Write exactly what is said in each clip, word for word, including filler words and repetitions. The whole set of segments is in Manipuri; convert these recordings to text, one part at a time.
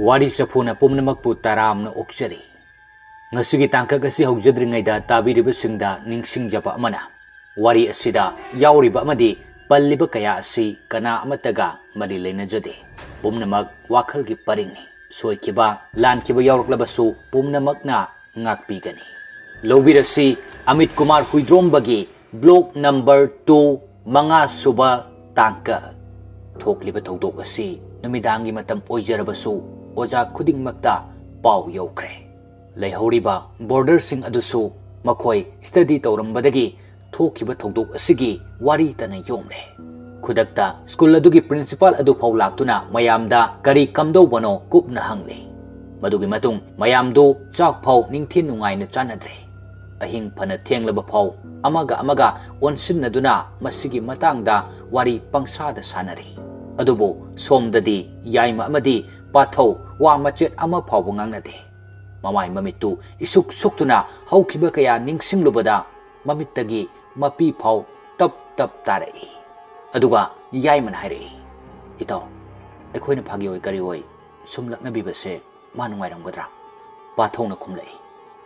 ꯋꯥꯔꯤ ꯆꯐꯨꯅ ꯄꯨꯝꯅꯃꯛꯄꯨ ꯇꯔꯥꯝꯅ ꯑꯣꯛꯆꯔꯤ꯫ ꯉꯁꯤꯒꯤ ꯇꯥꯡꯀꯛ ꯑꯁꯤ ꯍꯧꯖꯗ꯭ꯔꯤꯉꯩꯗ ꯇꯥꯕꯤꯔꯤꯕꯁꯤꯡꯗ ꯅꯤꯡꯁꯤꯡꯖꯕ ꯑꯃꯅ, ꯋꯥꯔꯤ ꯑꯁꯤꯗ ꯌꯥꯎꯔꯤꯕ ꯑꯃꯗꯤ ꯄꯜꯂꯤꯕ ꯀꯌꯥ ꯑꯁꯤ ꯀꯅꯥ ꯑꯃꯠꯇꯒ ꯃꯔꯤ ꯂꯩꯅꯖꯗꯦ꯫ ꯄꯨꯝꯅꯃꯛ ꯋꯥꯈꯜꯒꯤ ꯄꯔꯤꯡꯅꯤ꯫ ꯁꯣꯏꯈꯤꯕ, ꯂꯥꯟꯈꯤꯕ ꯌꯥꯎꯔꯛꯂꯕꯁꯨ ꯄꯨꯝꯅꯃꯛꯅ ꯉꯥꯛꯄꯤꯒꯅꯤ꯫ ꯂꯧꯕꯤꯔꯁꯤ Amit Kumar ꯍꯨꯏꯗ꯭ꯔꯣꯝꯕꯒꯤ block number two, ꯃꯉꯥ ꯁꯨꯕ ꯇꯥꯡꯀꯛ꯫ ꯊꯣꯛꯂꯤꯕ ꯊꯧꯗꯣꯛ ꯑꯁꯤ ꯅꯨꯃꯤꯗꯥꯡꯒꯤ ꯃꯇꯝ ꯑꯣꯏꯖꯔꯕꯁꯨ ꯑꯣꯖꯥ ꯈꯨꯗꯤꯡꯃꯛꯇ ꯄꯥꯎ ꯌꯧꯈ꯭ꯔꯦ꯫ ꯂꯩꯍꯧꯔꯤꯕ boarderꯁꯤꯡ ꯑꯗꯨꯁꯨ ꯃꯈꯣꯏ study ꯇꯧꯔꯝꯕꯗꯒꯤ ꯊꯣꯛꯈꯤꯕ ꯊꯧꯗꯣꯛ ꯑꯁꯤꯒꯤ ꯋꯥꯔꯤ ꯇꯅ ꯌꯣꯝꯂꯦ꯫ ꯈꯨꯗꯛꯇ school ꯑꯗꯨꯒꯤ principal ꯑꯗꯨꯐꯥꯎ ꯂꯥꯛꯇꯨꯅ ꯃꯌꯥꯝꯗ ꯀꯔꯤ ꯀꯝꯗꯧꯕꯅꯣ ꯀꯨꯞꯅ ꯍꯪꯂꯦ꯫ ꯃꯗꯨꯒꯤ ꯃꯇꯨꯡ ꯃꯌꯥꯝꯗꯨ ꯆꯥꯛ ꯐꯥꯎ ꯅꯤꯡꯊꯤ ꯅꯨꯡꯉꯥꯏꯅ ꯆꯥꯅꯗ꯭ꯔꯦ꯫ ꯑꯍꯤꯡ ꯐꯅ ꯊꯦꯡꯂꯕ ꯐꯥꯎ ꯑꯃꯒ ꯑꯃꯒ ꯑꯣꯟꯁꯤꯟꯅꯗꯨꯅ ꯃꯁꯤꯒꯤ ꯃꯇꯥꯡꯗ ꯋꯥꯔꯤ ꯄꯪꯁꯥꯗ ꯁꯥꯅꯔꯤ꯫ ꯑꯗꯨꯕꯨ ꯁꯣꯝꯗꯗꯤ ꯌꯥꯏꯃ ꯑꯃꯗꯤ ꯄꯥꯊꯧ ꯋꯥ ꯃꯆꯦꯠ ꯑꯃ ꯐꯥꯎꯕ ꯉꯥꯡꯅꯗꯦ꯫ ꯃꯃꯥꯏ ꯃꯃꯤꯠꯇꯨ ꯏꯁꯨꯛ ꯁꯨꯛꯇꯨꯅ ꯍꯧꯈꯤꯕ ꯀꯌꯥ ꯅꯤꯡꯁꯤꯡꯂꯨꯕꯗ ꯃꯃꯤꯠꯇꯒꯤ ꯃꯄꯤ ꯐꯥꯎ ꯇꯞ ꯇꯞ ꯇꯥꯔꯛꯏ꯫ ꯑꯗꯨꯒ ꯌꯥꯏꯃꯅ ꯍꯥꯏꯔꯛꯏ, "ꯏꯇꯥꯎ, ꯑꯩꯈꯣꯏꯅ ꯐꯥꯒꯤ ꯑꯣꯏ ꯀꯔꯤ ꯑꯣꯏ ꯁꯨꯝ ꯂꯛꯅꯕꯤꯕꯁꯦ ꯃꯥ ꯅꯨꯡꯉꯥꯏꯔꯝꯒꯗ꯭ꯔꯥ?" ꯄꯥꯊꯧꯅ ꯈꯨꯝꯂꯛꯏ,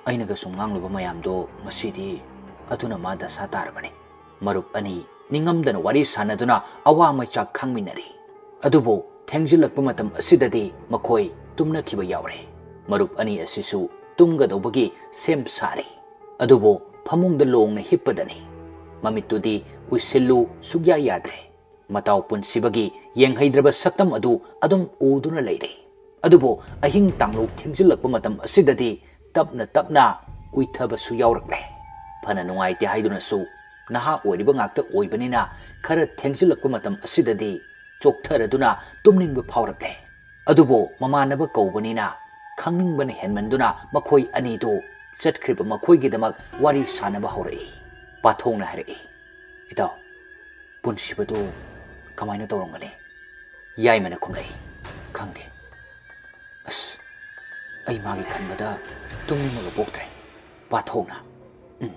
"ꯑꯩꯅꯒ ꯁꯨꯝ ꯉꯥꯡꯂꯨꯕ ꯃꯌꯥꯝꯗꯣ ꯉꯁꯤꯗꯤ ꯑꯗꯨꯅ ꯃꯥ ꯗꯁꯥ ꯇꯥꯔꯕꯅꯤ꯫" ꯃꯔꯨꯞ ꯑꯅꯤ ꯅꯤꯡꯉꯝꯗꯅ ꯋꯥꯔꯤ ꯁꯥꯟꯅꯗꯨꯅ ꯑꯋꯥ ꯃꯩꯆꯥꯛ ꯈꯥꯡꯃꯤꯟꯅꯔꯤ꯫ ꯑꯗꯨꯕꯨ ꯊꯦꯡꯖꯤꯜꯂꯛꯄ ꯃꯇꯝ ꯑꯁꯤꯗꯗꯤ ꯃꯈꯣꯏ ꯇꯨꯝꯅꯈꯤꯕ ꯌꯥꯎꯔꯦ꯫ ꯃꯔꯨꯞ ꯑꯅꯤ ꯑꯁꯤꯁꯨ ꯇꯨꯝꯒꯗꯧꯕꯒꯤ ꯁꯦꯝ ꯁꯥꯔꯤ꯫ ꯑꯗꯨꯕꯨ ꯐꯃꯨꯡꯗ ꯂꯣꯡꯅ ꯍꯤꯞꯄꯗꯅꯤ꯫ ꯃꯃꯤꯠꯇꯨꯗꯤ ꯎꯏꯁꯤꯜꯂꯨ ꯁꯨꯛꯌꯥ ꯌꯥꯗ꯭ꯔꯦ꯫ ꯃꯇꯥꯎ ꯄꯨꯟꯁꯤꯕꯒꯤ ꯌꯦꯡꯍꯩꯗ꯭ꯔꯕ ꯁꯛꯇꯝ ꯑꯗꯨ ꯑꯗꯨꯝ ꯎꯗꯨꯅ ꯂꯩꯔꯦ꯫ ꯑꯗꯨꯕꯨ ꯑꯍꯤꯡ ꯇꯥꯡꯂꯧ ꯊꯦꯡꯖꯤꯜꯂꯛꯄ ꯃꯇꯝ ꯑꯁꯤꯗꯗꯤ ꯇꯞꯅ ꯇꯞꯅ ꯎꯏꯊꯕꯁꯨ ꯌꯥꯎꯔꯛꯂꯦ꯫ ꯐꯅ ꯅꯨꯡꯉꯥꯏꯇꯦ ꯍꯥꯏꯗꯨꯅꯁꯨ ꯅꯍꯥ ꯑꯣꯏꯔꯤꯕ ꯉꯥꯛꯇ ꯑꯣꯏꯕꯅꯤꯅ ꯈꯔ ꯊꯦꯡꯖꯤꯜꯂꯛꯄ ꯃꯇꯝ ꯑꯁꯤꯗꯗꯤ ꯆꯣꯛꯊꯔꯗꯨꯅ ꯇꯨꯝꯅꯤꯡꯕ ꯐꯥꯎꯔꯛꯂꯦ꯫ ꯑꯗꯨꯕꯨ ꯃꯃꯥꯟꯅꯕ ꯀꯧꯕꯅꯤꯅ ꯈꯪꯅꯤꯡꯕꯅ ꯍꯦꯟꯃꯟꯗꯨꯅ ꯃꯈꯣꯏ ꯑꯅꯤꯗꯨ ꯆꯠꯈ꯭ꯔꯤꯕ ꯃꯈꯣꯏꯒꯤꯗꯃꯛ ꯋꯥꯔꯤ ꯁꯥꯅꯕ ꯍꯧꯔꯛꯏ꯫ ꯄꯥꯊꯧꯅ ꯍꯥꯏꯔꯛꯏ, "ꯏꯇꯥꯎ, ꯄꯨꯟꯁꯤꯕꯗꯨ ꯀꯃꯥꯏꯅ ꯇꯧꯔꯝꯒꯅꯤ?" ꯌꯥꯏꯃꯅ ꯈꯨꯝꯂꯛꯏ, "ꯈꯪꯗꯦ꯫ ꯑꯁ, ꯑꯩ ꯃꯥꯒꯤ ꯈꯟꯕꯗ ꯇꯨꯝꯅꯤꯡꯕꯒ ꯄꯣꯛꯇ꯭ꯔꯦ꯫" ꯄꯥꯊꯧꯅ, "ꯎꯝ,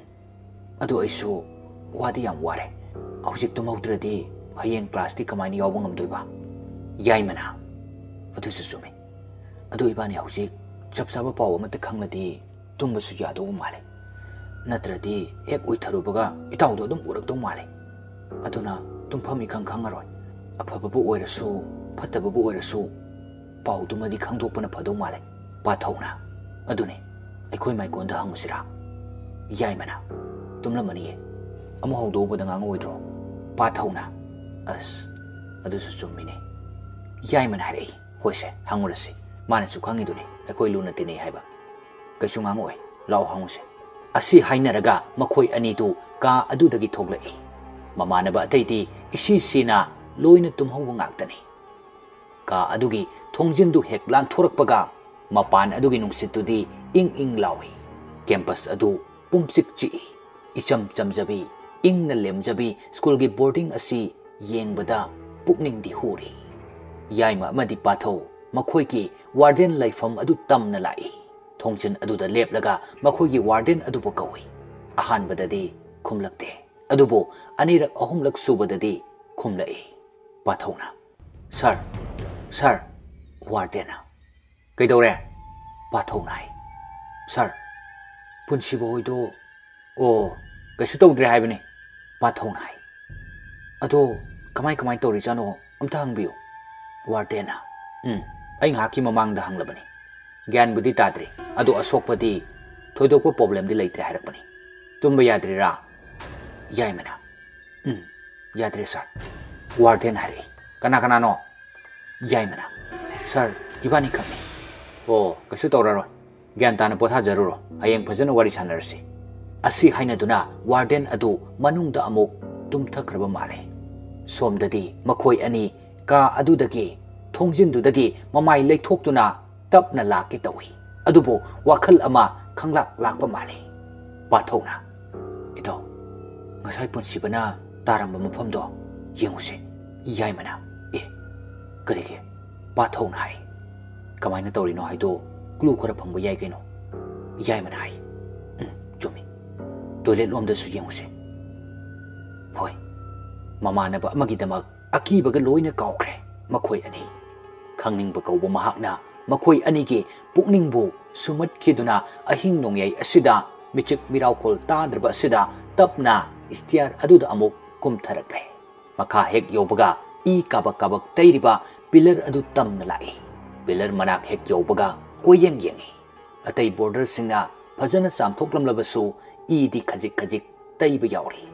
ꯑꯗꯨ ꯑꯩꯁꯨ ꯋꯥꯗꯤ ꯌꯥꯝ ꯋꯥꯔꯦ꯫ ꯍꯧꯖꯤꯛ ꯇꯨꯝꯍꯧꯗ꯭ꯔꯗꯤ ꯍꯌꯦꯡ classꯇꯤ ꯀꯃꯥꯏꯅ ꯌꯥꯎꯕ ꯉꯝꯗꯣꯏꯕ?" ꯌꯥꯏꯃꯅ, "ꯑꯗꯨꯁꯨ ꯆꯨꯝꯃꯤ꯫ ꯑꯗꯨ ꯏꯕꯥꯅꯤ ꯍꯧꯖꯤꯛ ꯆꯞ ꯆꯥꯕ ꯄꯥꯎ ꯑꯃꯠꯇ ꯈꯪꯂꯗꯤ ꯇꯨꯝꯕꯁꯨ ꯌꯥꯗꯧꯕ ꯃꯥꯜꯂꯦ꯫ ꯅꯠꯇ꯭ꯔꯗꯤ ꯍꯦꯛ ꯎꯏꯊꯔꯨꯕꯒ ꯏꯇꯥꯎꯗꯣ ꯑꯗꯨꯝ ꯎꯔꯛꯇꯧ ꯃꯥꯜꯂꯦ꯫ ꯑꯗꯨꯅ ꯇꯨꯝꯐꯝ ꯏꯈꯪ ꯈꯪꯉꯔꯣꯏ꯫ ꯑꯐꯕꯕꯨ ꯑꯣꯏꯔꯁꯨ, ꯐꯠꯇꯕꯕꯨ ꯑꯣꯏꯔꯁꯨ, ꯄꯥꯎꯗꯨꯃꯗꯤ ꯈꯪꯗꯣꯛꯄꯅ ꯐꯗꯧ ꯃꯥꯜꯂꯦ꯫ ꯄꯥꯊꯧꯅ, ꯑꯗꯨꯅꯦ, ꯑꯩꯈꯣꯏ ꯃꯥꯏꯀꯣꯟꯗ ꯍꯪꯉꯨꯁꯤꯔꯥ? ꯌꯥꯏꯃꯅ, ꯇꯨꯝꯂꯝꯃꯅꯤꯌꯦ, ꯑꯃꯨꯛ ꯍꯧꯗꯣꯛꯎꯕꯗ ꯉꯥꯡꯉꯛꯑꯣꯏꯗ꯭ꯔꯣ? ꯄꯥꯊꯧꯅ, ꯑꯁ, ꯑꯗꯨꯁꯨ ꯆꯨꯝꯃꯤꯅꯦ꯫ ꯌꯥꯏꯃꯅ ꯍꯥꯏꯔꯛꯏ, ꯍꯣꯏꯁꯦ, ꯍꯪꯉꯨꯔꯁꯤ, ꯃꯥꯅꯁꯨ ꯈꯪꯉꯤꯗꯨꯅꯤ ꯑꯩꯈꯣꯏ ꯂꯨꯅ ꯇꯤꯟꯅꯩ ꯍꯥꯏꯕ꯫ ꯀꯩꯁꯨ ꯉꯥꯡꯉꯛꯑꯣꯏ, ꯂꯥꯛꯑꯣ ꯍꯪꯉꯨꯁꯦ꯫ ꯑꯁꯤ ꯍꯥꯏꯅꯔꯒ ꯃꯈꯣꯏ ꯑꯅꯤꯗꯨ ꯀꯥ ꯑꯗꯨꯗꯒꯤ ꯊꯣꯛꯂꯛꯏ꯫ ꯃꯃꯥꯟꯅꯕ ꯑꯇꯩꯗꯤ ꯏꯁꯤ ꯁꯤꯅ ꯂꯣꯏꯅ ꯇꯨꯝꯍꯧꯕ ꯉꯥꯛꯇꯅꯤ꯫ ꯀꯥ ꯑꯗꯨꯒꯤ ꯊꯣꯡꯖꯤꯟꯗꯨ ꯍꯦꯛ ꯂꯥꯟꯊꯣꯔꯛꯄꯒ ꯃꯄꯥꯟ ꯑꯗꯨꯒꯤ ꯅꯨꯡꯁꯤꯠꯇꯨꯗꯤ ꯏꯪ ꯏꯪ ꯂꯥꯎꯏ꯫ ꯀꯦꯝꯄꯁ ꯑꯗꯨ ꯄꯨꯝꯆꯤꯛ ꯆꯤꯛꯏ꯫ ꯏꯆꯝ ꯆꯝꯖꯕꯤ, ꯏꯪꯅ ꯂꯦꯝꯖꯕꯤ ꯁ꯭ꯀꯨꯜꯒꯤ ꯕꯣꯔꯗꯤꯡ ꯑꯁꯤ ꯌꯦꯡꯕꯗ ꯄꯨꯛꯅꯤꯡꯗꯤ ꯍꯨꯔꯤ꯫ ꯌꯥꯏꯃ ꯑꯃꯗꯤ ꯄꯥꯊꯧ ꯃꯈꯣꯏꯒꯤ ꯋꯥꯔꯗꯦꯟ ꯂꯩꯐꯝ ꯑꯗꯨ ꯇꯝꯅ ꯂꯥꯛꯏ꯫ ꯊꯣꯡꯖꯤꯟ ꯑꯗꯨꯗ ꯂꯦꯞꯂꯒ ꯃꯈꯣꯏꯒꯤ ꯋꯥꯔꯗꯦꯟ ꯑꯗꯨꯕꯨ ꯀꯧꯏ꯫ ꯑꯍꯥꯟꯕꯗꯗꯤ ꯈꯨꯝꯂꯛꯇꯦ, ꯑꯗꯨꯕꯨ ꯑꯅꯤꯔꯛ ꯑꯍꯨꯝꯂꯛ ꯁꯨꯕꯗꯗꯤ ꯈꯨꯝꯂꯛꯏ꯫ ꯄꯥꯊꯧꯅ, "ꯁꯥꯔ, ꯁꯥꯔ!" ꯋꯥꯔꯗꯦꯟꯅ, "ꯀꯩꯗꯧꯔꯦ?" ꯄꯥꯊꯧꯅ ꯍꯥꯏ꯫ "ꯁꯥꯔ, ꯄꯨꯟꯁꯤꯕ ꯍꯣꯏꯗꯣ, ꯑꯣ, ꯀꯩꯁꯨ ꯇꯧꯗ꯭ꯔꯦ ꯍꯥꯏꯕꯅꯤ," ꯄꯥꯊꯧꯅ ꯍꯥꯏ꯫ "ꯑꯗꯣ ꯀꯃꯥꯏ ꯀꯃꯥꯏ ꯇꯧꯔꯤꯖꯥꯠꯅꯣ ꯑꯝꯇ ꯍꯪꯕꯤꯌꯨ," ꯋꯥꯔꯗꯦꯟꯅ꯫ "ꯎꯝ, ꯑꯩ ꯉꯥꯏꯍꯥꯛꯀꯤ ꯃꯃꯥꯡꯗ ꯍꯪꯂꯕꯅꯤ꯫ ꯒ꯭ꯌꯥꯟꯕꯨꯗꯤ ꯇꯥꯗ꯭ꯔꯤ, ꯑꯗꯣ ꯑꯁꯣꯛꯄꯗꯤ, ꯊꯣꯏꯗꯣꯛꯄ ꯄ꯭ꯔꯣꯕ꯭ꯂꯦꯝꯗꯤ ꯂꯩꯇ꯭ꯔꯦ ꯍꯥꯏꯔꯛꯄꯅꯤ꯫ ꯇꯨꯝꯕ ꯌꯥꯗ꯭ꯔꯤꯔꯥ?" ꯌꯥꯏꯃꯅ, "ꯎꯝ, ꯌꯥꯗ꯭ꯔꯦ ꯁꯥꯔ꯫" ꯋꯥꯔꯗꯦꯟ ꯍꯥꯏꯔꯛꯏ, "ꯀꯅꯥ ꯀꯅꯥꯅꯣ?" ꯌꯥꯏꯃꯅ, "ꯁꯥꯔ, ꯏꯕꯥꯅꯤ ꯈꯛꯅꯤ꯫" "ꯑꯣ, ꯀꯩꯁꯨ ꯇꯧꯔꯔꯣꯏ꯫ ꯒ꯭ꯌꯥꯟ ꯇꯥꯅ ꯄꯣꯊꯥꯖꯔꯨꯔꯣ꯫ ꯍꯌꯦꯡ ꯐꯖꯅ ꯋꯥꯔꯤ ꯁꯥꯟꯅꯔꯁꯤ꯫" ꯑꯁꯤ ꯍꯥꯏꯅꯗꯨꯅ ꯋꯥꯔꯗꯦꯟ ꯑꯗꯨ ꯃꯅꯨꯡꯗ ꯑꯃꯨꯛ ꯇꯨꯝꯊꯈ꯭ꯔꯕ ꯃꯥꯜꯂꯦ꯫ ꯁꯣꯝꯗꯗꯤ ꯃꯈꯣꯏ ꯑꯅꯤ ꯀꯥ ꯑꯗꯨꯗꯒꯤ, ꯊꯣꯡꯖꯤꯟꯗꯨꯗꯒꯤ ꯃꯃꯥꯏ ꯂꯩꯊꯣꯛꯇꯨꯅ ꯇꯞꯅ ꯂꯥꯛꯀꯦ ꯇꯧꯏ꯫ ꯑꯗꯨꯕꯨ ꯋꯥꯈꯜ ꯑꯃ ꯈꯪꯂꯥꯛ ꯂꯥꯛꯄ ꯃꯥꯜꯂꯤ꯫ ꯄꯥꯊꯧꯅ, "ꯏꯇꯥꯎ, ꯉꯁꯥꯏ ꯄꯨꯟꯁꯤꯕꯅ ꯇꯥꯔꯝꯕ ꯃꯐꯝꯗꯣ ꯌꯦꯡꯉꯨꯁꯦ꯫" ꯌꯥꯏꯃꯅ, "ꯑꯦ, ꯀꯔꯤꯒꯤ?" ꯄꯥꯊꯧꯅ ꯍꯥꯏ꯫ "ꯀꯃꯥꯏꯅ ꯇꯧꯔꯤꯅꯣ ꯍꯥꯏꯗꯣ ꯀ꯭ꯂꯨ ꯈꯔ ꯐꯪꯕ ꯌꯥꯏ ꯀꯩꯅꯣ꯫" ꯌꯥꯏꯃꯅ ꯍꯥꯏ, "ꯎꯝ, ꯆꯨꯝꯃꯤ꯫ ꯇꯣꯏꯂꯦꯠ ꯂꯣꯝꯗꯁꯨ ꯌꯦꯡꯉꯨꯁꯦ꯫" ꯍꯣꯏ, ꯃꯃꯥꯟꯅꯕ ꯑꯃꯒꯤꯗꯃꯛ ꯑꯀꯤꯕꯒ ꯂꯣꯏꯅ ꯀꯥꯎꯈ꯭ꯔꯦ ꯃꯈꯣꯏ ꯑꯅꯤ꯫ ꯈꯪꯅꯤꯡꯕ ꯀꯧꯕ ꯃꯍꯥꯛꯅ ꯃꯈꯣꯏ ꯑꯅꯤꯒꯤ ꯄꯨꯛꯅꯤꯡꯕꯨ ꯁꯨꯝꯍꯠꯈꯤꯗꯨꯅ ꯑꯍꯤꯡ ꯅꯣꯡꯌꯥꯏ ꯑꯁꯤꯗ ꯃꯤꯆꯤꯛ ꯃꯤꯔꯥꯎꯈꯣꯜ ꯇꯥꯗ꯭ꯔꯕ ꯑꯁꯤꯗ ꯇꯞꯅ stair ꯑꯗꯨꯗ ꯑꯃꯨꯛ ꯀꯨꯝꯊꯔꯛꯂꯦ꯫ ꯃꯈꯥ ꯍꯦꯛ ꯌꯧꯕꯒ ꯏ ꯀꯥꯕꯛ ꯀꯥꯕꯛ ꯇꯩꯔꯤꯕ pillar ꯑꯗꯨ ꯇꯝꯅ ꯂꯥꯛꯏ꯫ Pillar ꯃꯅꯥꯛ ꯍꯦꯛ ꯌꯧꯕꯒ ꯀꯣꯏꯌꯦꯡ ꯌꯦꯡꯏ꯫ ꯑꯇꯩ boarderꯁꯤꯡꯅ ꯐꯖꯅ ꯆꯥꯝꯊꯣꯛꯂꯝꯂꯕꯁꯨ ꯏꯗꯤ ꯈꯖꯤꯛ ꯈꯖꯤꯛ ꯇꯩꯕ ꯌꯥꯎꯔꯤ꯫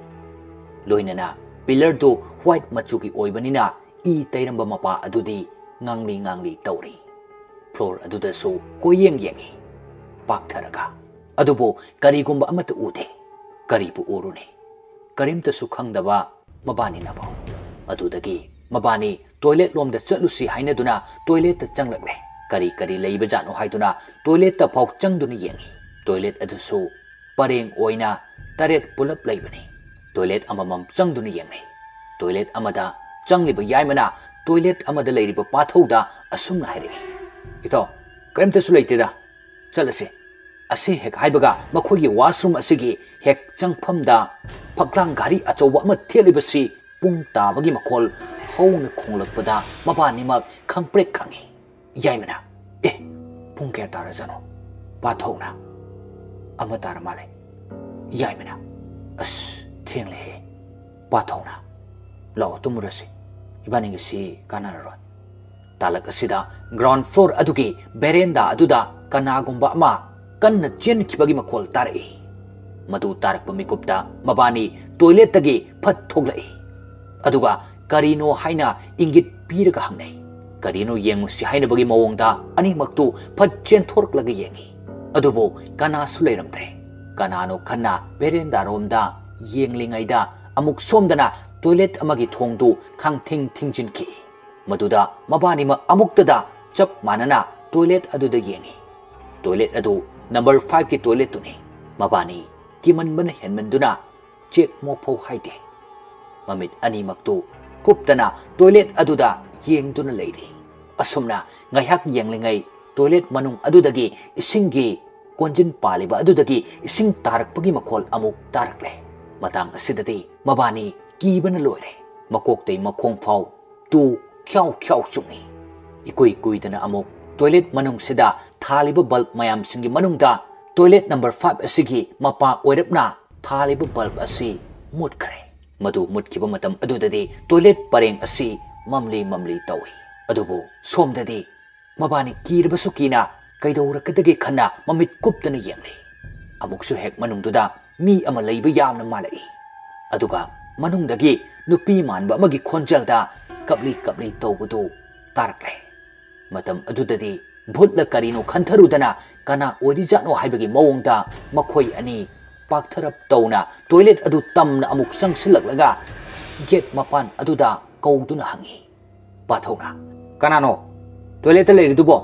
ꯂꯣꯏꯅꯅ pillarꯗꯨ white ꯃꯆꯨꯒꯤ ꯑꯣꯏꯕꯅꯤꯅ ꯏ ꯇꯩꯔꯝꯕ ꯃꯄꯥ ꯑꯗꯨꯗꯤ ꯉꯥꯡꯂꯤ ꯉꯥꯡꯂꯤ ꯇꯧꯔꯤ꯫ Floor ꯑꯗꯨꯗꯁꯨ ꯀꯣꯏꯌꯦꯡ ꯌꯦꯡꯏ ꯄꯥꯛꯊꯔꯒ꯫ ꯑꯗꯨꯕꯨ ꯀꯔꯤꯒꯨꯝꯕ ꯑꯃꯠꯇ ꯎꯗꯦ꯫ ꯀꯔꯤꯕꯨ ꯎꯔꯨꯅꯤ? ꯀꯔꯤꯝꯇꯁꯨ ꯈꯪꯗꯕ ꯃꯕꯥꯅꯤꯅꯕꯨ꯫ ꯑꯗꯨꯗꯒꯤ ꯃꯕꯥꯅꯤ toilet ꯂꯣꯝꯗ ꯆꯠꯂꯨꯁꯤ ꯍꯥꯏꯅꯗꯨꯅ toiletꯇ ꯆꯪꯂꯛꯂꯦ꯫ ꯀꯔꯤ ꯀꯔꯤ ꯂꯩꯕꯖꯥꯠꯅꯣ ꯍꯥꯏꯗꯨꯅ toiletꯇ ꯐꯥꯎ ꯆꯪꯗꯨꯅ ꯌꯦꯡꯏ꯫ Toilet ꯑꯗꯨꯁꯨ ꯄꯔꯦꯡ ꯑꯣꯏꯅ ꯇꯔꯦꯠ ꯄꯨꯂꯞ ꯂꯩꯕꯅꯤ꯫ Toilet ꯑꯃꯃꯝ ꯆꯪꯗꯨꯅ ꯌꯦꯡꯅꯩ꯫ Toilet ꯑꯃꯗ ꯆꯪꯂꯤꯕ ꯌꯥꯏꯃꯅ toilet ꯑꯃꯗ ꯂꯩꯔꯤꯕ ꯄꯥꯊꯧꯗ ꯑꯁꯨꯝꯅ ꯍꯥꯏꯔꯛꯏ, "ꯏꯇꯥꯎ, ꯀꯔꯤꯝꯇꯁꯨ ꯂꯩꯇꯦꯗ, ꯆꯠꯂꯁꯤ꯫" ꯑꯁꯤ ꯍꯦꯛ ꯍꯥꯏꯕꯒ ꯃꯈꯣꯏꯒꯤ washroom ꯑꯁꯤꯒꯤ ꯍꯦꯛ ꯆꯪꯐꯝꯗ ꯐꯛꯂꯥꯡ ꯘꯔꯤ ꯑꯆꯧꯕ ꯑꯃ ꯊꯦꯠꯂꯤꯕꯁꯤ ꯄꯨꯡ ꯇꯥꯕꯒꯤ ꯃꯈꯣꯜ ꯍꯧꯅ ꯈꯣꯡꯂꯛꯄꯗ ꯃꯕꯥꯅꯤꯃꯛ ꯈꯪꯄ꯭ꯔꯦꯛ ꯈꯪꯏ꯫ ꯌꯥꯏꯃꯅ, "ꯑꯦ, ꯄꯨꯡ ꯀꯌꯥ ꯇꯥꯔꯖꯥꯠꯅꯣ?" ꯄꯥꯊꯧꯅ, "ꯑꯃ ꯇꯥꯔ ꯃꯥꯜꯂꯦ꯫" ꯌꯥꯏꯃꯅ, "ꯑꯁ, ꯊꯦꯡꯂꯦꯍꯦ꯫" ꯄꯥꯊꯧꯅ, "ꯂꯥꯛꯑꯣ, ꯇꯨꯝꯃꯨꯔꯁꯤ, ꯏꯕꯥꯅꯤꯒꯤꯁꯤ ꯀꯥꯟꯅꯔꯔꯣꯏ꯫" ꯇꯥꯂꯛ ꯑꯁꯤꯗ ground floor ꯑꯗꯨꯒꯤ veranda ꯑꯗꯨꯗ ꯀꯅꯥꯒꯨꯝꯕ ꯑꯃ ꯀꯟꯅ ꯆꯦꯟꯈꯤꯕꯒꯤ ꯃꯈꯣꯜ ꯇꯥꯔꯛꯏ꯫ ꯃꯗꯨ ꯇꯥꯔꯛꯄ ꯃꯤꯀꯨꯞꯇ ꯃꯕꯥꯅꯤ toiletꯇꯒꯤ ꯐꯠ ꯊꯣꯛꯂꯛꯏ꯫ ꯑꯗꯨꯒ ꯀꯔꯤꯅꯣ ꯍꯥꯏꯅ ꯏꯪꯒꯤꯠ ꯄꯤꯔꯒ ꯍꯪꯅꯩ꯫ ꯀꯔꯤꯅꯣ ꯌꯦꯡꯉꯨꯁꯤ ꯍꯥꯏꯅꯕꯒꯤ ꯃꯑꯣꯡꯗ ꯑꯅꯤꯃꯛꯇꯨ ꯐꯠ ꯆꯦꯟꯊꯣꯔꯛꯂꯒ ꯌꯦꯡꯉꯤ꯫ ꯑꯗꯨꯕꯨ ꯀꯅꯥꯁꯨ ꯂꯩꯔꯝꯗ꯭ꯔꯦ꯫ ꯀꯅꯥꯅꯣ ꯈꯟꯅ veranda ꯔꯣꯝꯗ ꯌꯦꯡꯂꯤꯉꯩꯗ ꯑꯃꯨꯛ ꯁꯣꯝꯗꯅ toilet ꯑꯃꯒꯤ ꯊꯣꯡꯗꯨ ꯈꯥꯡꯊꯤꯡ ꯊꯤꯡꯖꯤꯟꯈꯤ꯫ ꯃꯗꯨꯗ ꯃꯕꯥꯅꯤꯃꯛ ꯑꯃꯨꯛꯇꯗ ꯆꯞ ꯃꯥꯟꯅꯅ toilet ꯑꯗꯨꯗ ꯌꯦꯡꯉꯤ꯫ Toilet ꯑꯗꯨ number fiveꯀꯤ toiletꯇꯨꯅꯤ꯫ ꯃꯕꯥꯅꯤ ꯀꯤꯃꯟꯕꯅ ꯍꯦꯟꯃꯟꯗꯨꯅ ꯆꯦꯛ ꯃꯣꯐꯧ ꯍꯥꯏꯗꯦ꯫ ꯃꯃꯤꯠ ꯑꯅꯤꯃꯛꯇꯨ ꯀꯨꯞꯇꯅ toilet ꯑꯗꯨꯗ ꯌꯦꯡꯗꯨꯅ ꯂꯩꯔꯤ꯫ ꯑꯁꯨꯝꯅ ꯉꯥꯏꯍꯥꯛ ꯌꯦꯡꯂꯤꯉꯩ toilet ꯃꯅꯨꯡ ꯑꯗꯨꯗꯒꯤ ꯏꯁꯤꯡꯒꯤ ꯀꯣꯟꯖꯤꯟ ꯄꯥꯜꯂꯤꯕ ꯑꯗꯨꯗꯒꯤ ꯏꯁꯤꯡ ꯇꯥꯔꯛꯄꯒꯤ ꯃꯈꯣꯜ ꯑꯃꯨꯛ ꯇꯥꯔꯛꯂꯦ꯫ ꯃꯇꯥꯡ ꯑꯁꯤꯗꯗꯤ ꯃꯕꯥꯅꯤ ꯀꯤꯕꯅ ꯂꯣꯏꯔꯦ꯫ ꯃꯀꯣꯛꯇꯩ ꯃꯈꯣꯡ ꯐꯥꯎ ꯇꯨ ꯈ꯭ꯌꯥꯎ ꯈ꯭ꯌꯥꯎ ꯆꯨꯡꯏ꯫ ꯏꯀꯨꯏ ꯀꯨꯏꯗꯅ ꯑꯃꯨꯛ ꯇꯣꯏꯂꯦꯠ ꯃꯅꯨꯡꯁꯤꯗ ꯊꯥꯜꯂꯤꯕ ꯕꯜꯕ ꯃꯌꯥꯝꯁꯤꯡꯒꯤ ꯃꯅꯨꯡꯗ ꯇꯣꯏꯂꯦꯠ ꯅꯝꯕꯔ ꯐꯥꯏꯚ ꯑꯁꯤꯒꯤ ꯃꯄꯥ ꯑꯣꯏꯔꯞꯅ ꯊꯥꯜꯂꯤꯕ ꯕꯜꯕ ꯑꯁꯤ ꯃꯨꯠꯈ꯭ꯔꯦ꯫ ꯃꯗꯨ ꯃꯨꯠꯈꯤꯕ ꯃꯇꯝ ꯑꯗꯨꯗꯗꯤ ꯇꯣꯏꯂꯦꯠ ꯄꯔꯦꯡ ꯑꯁꯤ ꯃꯝꯂꯤ ꯃꯝꯂꯤ ꯇꯧꯏ꯫ ꯑꯗꯨꯕꯨ ꯁꯣꯝꯗꯗꯤ ꯃꯕꯥꯅꯤ ꯀꯤꯔꯕꯁꯨ ꯀꯤꯅ ꯀꯩꯗꯧꯔꯛꯀꯗꯒꯦ ꯈꯟꯅ ꯃꯃꯤꯠ ꯀꯨꯞꯇꯅ ꯌꯦꯡꯂꯤ꯫ ꯑꯃꯨꯛꯁꯨ ꯍꯦꯛ ꯃꯅꯨꯡꯗꯨꯗ ꯃꯤ ꯑꯃ ꯂꯩꯕ ꯌꯥꯝꯅ ꯃꯥꯜꯂꯛꯏ꯫ ꯑꯗꯨꯒ ꯃꯅꯨꯡꯗꯒꯤ ꯅꯨꯄꯤ ꯃꯥꯟꯕ ꯑꯃꯒꯤ ꯈꯣꯟꯖꯦꯜꯗ ꯀꯞꯂꯤ ꯀꯞꯂꯤ ꯇꯧꯕꯗꯨ ꯇꯥꯔꯛꯂꯦ꯫ ꯃꯇꯝ ꯑꯗꯨꯗꯗꯤ ꯚꯨꯠꯂ ꯀꯔꯤꯅꯣ ꯈꯟꯊꯔꯨꯗꯅ ꯀꯅꯥ ꯑꯣꯏꯔꯤꯖꯥꯠꯅꯣ ꯍꯥꯏꯕꯒꯤ ꯃꯑꯣꯡꯗ ꯃꯈꯣꯏ ꯑꯅꯤ ꯄꯥꯛꯊꯔꯞ ꯇꯧꯅ ꯇꯣꯏꯂꯦꯠ ꯑꯗꯨ ꯇꯝꯅ ꯑꯃꯨꯛ ꯆꯪꯁꯤꯜꯂꯛꯂꯒ ꯒꯦꯠ ꯃꯄꯥꯟ ꯑꯗꯨꯗ ꯀꯧꯗꯨꯅ ꯍꯪꯉꯤ꯫ ꯄꯥꯊꯧꯅ, "ꯀꯅꯥꯅꯣ ꯇꯣꯏꯂꯦꯠꯇ ꯂꯩꯔꯤꯗꯨꯕꯣ?"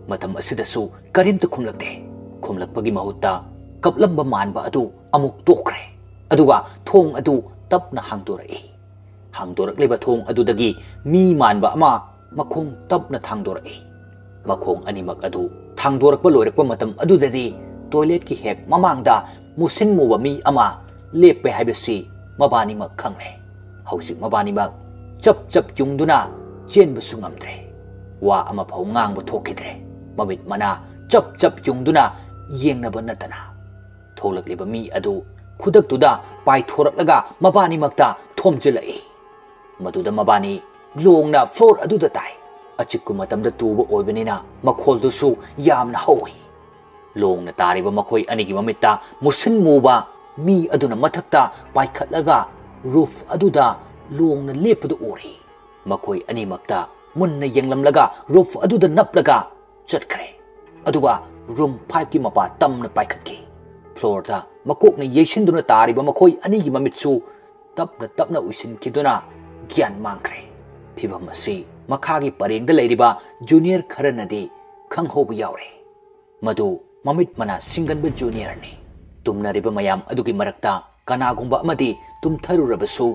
ꯃꯇꯝ ꯑꯁꯤꯗꯁꯨ ꯀꯔꯤꯝꯇ ꯈꯨꯝꯂꯛꯇꯦ꯫ ꯈꯨꯝꯂꯛꯄꯒꯤ ꯃꯍꯨꯠꯇ ꯀꯞꯂꯝꯕ ꯃꯥꯟꯕ ꯑꯗꯨ ꯑꯃꯨꯛ ꯇꯣꯛꯈ꯭ꯔꯦ꯫ ꯑꯗꯨꯒ ꯊꯣꯡ ꯑꯗꯨ ꯇꯞꯅ ꯍꯥꯡꯗꯣꯔꯛꯏ꯫ ꯍꯥꯡꯗꯣꯔꯛꯂꯤꯕ ꯊꯣꯡ ꯑꯗꯨꯗꯒꯤ ꯃꯤ ꯃꯥꯟꯕ ꯑꯃ ꯃꯈꯣꯡ ꯇꯞꯅ ꯊꯥꯡꯗꯣꯔꯛꯏ꯫ ꯃꯈꯣꯡ ꯑꯅꯤꯃꯛ ꯑꯗꯨ ꯊꯥꯡꯗꯣꯔꯛꯄ ꯂꯣꯏꯔꯛꯄ ꯃꯇꯝ ꯑꯗꯨꯗꯗꯤ ꯇꯣꯏꯂꯦꯠꯀꯤ ꯍꯦꯛ ꯃꯃꯥꯡꯗ ꯃꯨꯁꯤꯟ ꯃꯨꯕ ꯃꯤ ꯑꯃ ꯂꯦꯞꯄꯦ ꯍꯥꯏꯕꯁꯤ ꯃꯕꯥꯅꯤꯃꯛ ꯈꯪꯂꯦ꯫ ꯍꯧꯖꯤꯛ ꯃꯕꯥꯅꯤꯃꯛ ꯆꯞ ꯆꯞ ꯌꯨꯡꯗꯨꯅ ꯆꯦꯟꯕꯁꯨ ꯉꯝꯗ꯭ꯔꯦ꯫ ꯋꯥ ꯑꯃꯐꯥꯎ ꯉꯥꯡꯕ ꯊꯣꯛꯈꯤꯗ꯭ꯔꯦ꯫ ꯃꯃꯤꯠ ꯃꯅꯥ ꯆꯞ ꯆꯞ ꯌꯨꯡꯗꯨꯅ ꯌꯦꯡꯅꯕ ꯅꯠꯇꯅ꯫ ꯊꯣꯛꯂꯛꯂꯤꯕ ꯃꯤ ꯑꯗꯨ ꯈꯨꯗꯛꯇꯨꯗ ꯄꯥꯏꯊꯣꯔꯛꯂꯒ ꯃꯕꯥꯅꯤꯃꯛꯇ ꯊꯣꯝꯖꯤꯜꯂꯛꯏ꯫ ꯃꯗꯨꯗ ꯃꯕꯥꯅꯤ ꯂꯣꯡꯅ ꯐ꯭ꯂꯣꯔ ꯑꯗꯨꯗ ꯇꯥꯏ꯫ ꯑꯆꯤꯛꯄ ꯃꯇꯝꯗ ꯇꯨꯕ ꯑꯣꯏꯕꯅꯤꯅ ꯃꯈꯣꯜꯗꯨꯁꯨ ꯌꯥꯝꯅ ꯍꯧꯏ꯫ ꯂꯣꯡꯅ ꯇꯥꯔꯤꯕ ꯃꯈꯣꯏ ꯑꯅꯤꯒꯤ ꯃꯃꯤꯠꯇ ꯃꯨꯁꯤꯟ ꯃꯨꯕ ꯃꯤ ꯑꯗꯨꯅ ꯃꯊꯛꯇ ꯄꯥꯏꯈꯠꯂꯒ ꯔꯨꯐ ꯑꯗꯨꯗ ꯂꯣꯡꯅ ꯂꯦꯞꯄꯗꯨ ꯎꯔꯤ꯫ ꯃꯈꯣꯏ ꯑꯅꯤꯃꯛꯇ ꯃꯨꯟꯅ ꯌꯦꯡꯂꯝꯂꯒ ꯔꯨꯐ ꯑꯗꯨꯗ ꯅꯞꯂꯒ ꯆꯠꯈ꯭ꯔꯦ꯫ ꯑꯗꯨꯒ ꯔꯨꯝ ꯐꯥꯏꯚꯀꯤ ꯃꯄꯥ ꯇꯝꯅ ꯄꯥꯏꯈꯠꯈꯤ꯫ ꯐ꯭ꯂꯣꯔꯗ ꯃꯀꯣꯛꯅ ꯌꯩꯁꯤꯟꯗꯨꯅ ꯇꯥꯔꯤꯕ ꯃꯈꯣꯏ ꯑꯅꯤꯒꯤ ꯃꯃꯤꯠꯁꯨ ꯇꯞꯅ ꯇꯞꯅ ꯎꯏꯁꯤꯟꯈꯤꯗꯨꯅ ꯒ꯭ꯌꯥꯟ ꯃꯥꯡꯈ꯭ꯔꯦ꯫ ꯐꯤꯚꯝ ꯑꯁꯤ ꯃꯈꯥꯒꯤ ꯄꯔꯦꯡꯗ ꯂꯩꯔꯤꯕ ꯖꯨꯅꯤꯌꯔ ꯈꯔꯅꯗꯤ ꯈꯪꯍꯧꯕ ꯌꯥꯎꯔꯦ꯫ ꯃꯗꯨ ꯃꯃꯤꯠ ꯃꯅꯥ ꯁꯤꯡꯒꯟꯕ ꯖꯨꯅꯤꯌꯔꯅꯤ꯫ ꯇꯨꯝꯅꯔꯤꯕ ꯃꯌꯥꯝ ꯑꯗꯨꯒꯤ ꯃꯔꯛꯇ ꯀꯅꯥꯒꯨꯝꯕ ꯑꯃꯗꯤ ꯇꯨꯝꯊꯔꯨꯔꯕꯁꯨ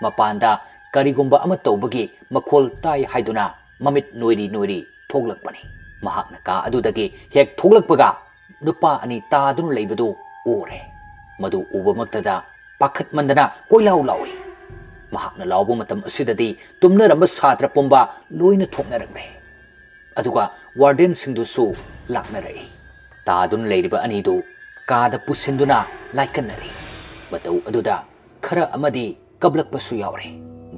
ꯃꯄꯥꯟꯗ ꯀꯔꯤꯒꯨꯝꯕ ꯑꯃ ꯇꯧꯕꯒꯤ ꯃꯈꯣꯜ ꯇꯥꯏ ꯍꯥꯏꯗꯨꯅ ꯃꯃꯤꯠ ꯅꯣꯏꯔꯤ ꯅꯣꯏꯔꯤ ꯊꯣꯛꯂꯛꯄꯅꯤ꯫ ꯃꯍꯥꯛꯅ ꯀꯥ ꯑꯗꯨꯗꯒꯤ ꯍꯦꯛ ꯊꯣꯛꯂꯛꯄꯒ ꯅꯨꯄꯥ ꯑꯅꯤ ꯇꯥꯗꯨꯅ ꯂꯩꯕꯗꯨ ꯎꯔꯦ꯫ ꯃꯗꯨ ꯎꯕꯃꯛꯇꯗ ꯄꯥꯈꯠꯃꯟꯗꯅ ꯀꯣꯏꯂꯥꯎ ꯂꯥꯎꯏ꯫ ꯃꯍꯥꯛꯅ ꯂꯥꯎꯕ ꯃꯇꯝ ꯑꯁꯤꯗꯗꯤ ꯇꯨꯝꯅꯔꯝꯕ ꯁꯥꯇ꯭ꯔ ꯄꯨꯝꯕ ꯂꯣꯏꯅ ꯊꯣꯛꯅꯔꯛꯂꯦ꯫ ꯑꯗꯨꯒ ꯋꯥꯔꯗꯦꯟꯁꯤꯡꯗꯨꯁꯨ ꯂꯥꯛꯅꯔꯛꯏ꯫ ꯇꯥꯗꯨꯅ ꯂꯩꯔꯤꯕ ꯑꯅꯤꯗꯨ ꯀꯥꯗ ꯄꯨꯁꯤꯟꯗꯨꯅ ꯂꯥꯏꯀꯠꯅꯔꯤ꯫ ꯃꯇꯧ ꯑꯗꯨꯗ ꯈꯔ ꯑꯃꯗꯤ ꯀꯞꯂꯛꯄꯁꯨ ꯌꯥꯎꯔꯦ꯫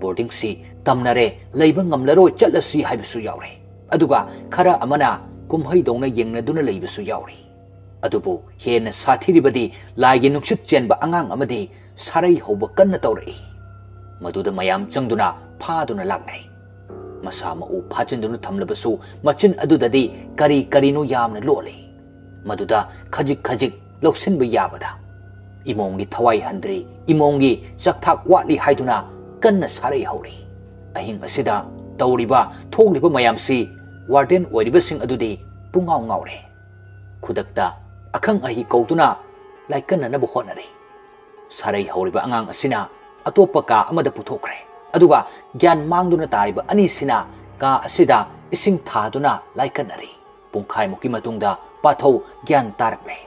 ꯕꯣꯔꯗꯤꯡꯁꯤ ꯇꯝꯅꯔꯦ, ꯂꯩꯕ ꯉꯝꯂꯔꯣꯏ, ꯆꯠꯂꯁꯤ ꯍꯥꯏꯕꯁꯨ ꯌꯥꯎꯔꯦ꯫ ꯑꯗꯨꯒ ꯈꯔ ꯑꯃꯅ ꯀꯨꯝꯍꯩꯗꯧꯅ ꯌꯦꯡꯅꯗꯨꯅ ꯂꯩꯕꯁꯨ ꯌꯥꯎꯔꯤ꯫ ꯑꯗꯨꯕꯨ ꯍꯦꯟꯅ ꯁꯥꯊꯤꯔꯤꯕꯗꯤ ꯂꯥꯏꯒꯤ ꯅꯨꯡꯁꯤꯠ ꯆꯦꯟꯕ ꯑꯉꯥꯡ ꯑꯃꯗꯤ ꯁꯥꯔꯩ ꯍꯧꯕ ꯀꯟꯅ ꯇꯧꯔꯛꯏ꯫ ꯃꯗꯨꯗ ꯃꯌꯥꯝ ꯆꯪꯗꯨꯅ ꯐꯥꯗꯨꯅ ꯂꯥꯛꯅꯩ꯫ ꯃꯁꯥ ꯃꯎ ꯐꯥꯖꯤꯟꯗꯨꯅ ꯊꯝꯂꯕꯁꯨ ꯃꯆꯤꯟ ꯑꯗꯨꯗꯗꯤ ꯀꯔꯤ ꯀꯔꯤꯅꯣ ꯌꯥꯝꯅ ꯂꯣꯠꯂꯤ꯫ ꯃꯗꯨꯗ ꯈꯖꯤꯛ ꯈꯖꯤꯛ ꯂꯧꯁꯤꯟꯕ ꯌꯥꯕꯗ ꯏꯃꯣꯝꯒꯤ ꯊꯋꯥꯏ ꯍꯟꯗ꯭ꯔꯤ, ꯏꯃꯣꯝꯒꯤ ꯆꯥꯛꯊꯥꯛ ꯋꯥꯠꯂꯤ ꯍꯥꯏꯗꯨꯅ ꯀꯟꯅ ꯁꯥꯔꯩ ꯍꯧꯔꯤ꯫ ꯑꯍꯤꯡ ꯑꯁꯤꯗ ꯇꯧꯔꯤꯕ ꯊꯣꯛꯂꯤꯕ ꯃꯌꯥꯝꯁꯤ ꯋꯥꯔꯗꯦꯟ ꯑꯣꯏꯔꯤꯕꯁꯤꯡ ꯑꯗꯨꯗꯤ ꯄꯨꯡꯉꯥꯎ ꯉꯥꯎꯔꯦ꯫ ꯈꯨꯗꯛꯇ ꯑꯈꯪ ꯑꯍꯩ ꯀꯧꯗꯨꯅ ꯂꯥꯏꯀꯠꯅꯅꯕ ꯍꯣꯠꯅꯔꯤ꯫ ꯁꯥꯔꯩ ꯍꯧꯔꯤꯕ ꯑꯉꯥꯡ ꯑꯁꯤꯅ ꯑꯇꯣꯞꯄ ꯀꯥ ꯑꯃꯗ ꯄꯨꯊꯣꯛꯈ꯭ꯔꯦ꯫ ꯑꯗꯨꯒ ꯒ꯭ꯌꯥꯟ ꯃꯥꯡꯗꯨꯅ ꯇꯥꯔꯤꯕ ꯑꯅꯤꯁꯤꯅ ꯀꯥ ꯑꯁꯤꯗ ꯏꯁꯤꯡ ꯊꯥꯗꯨꯅ ꯂꯥꯏꯀꯠꯅꯔꯤ꯫ ꯄꯨꯡꯈꯥꯏꯃꯨꯛꯀꯤ ꯃꯇꯨꯡꯗ ꯄꯥꯊꯧ ꯒ꯭ꯌꯥꯟ ꯇꯥꯔꯛꯂꯦ꯫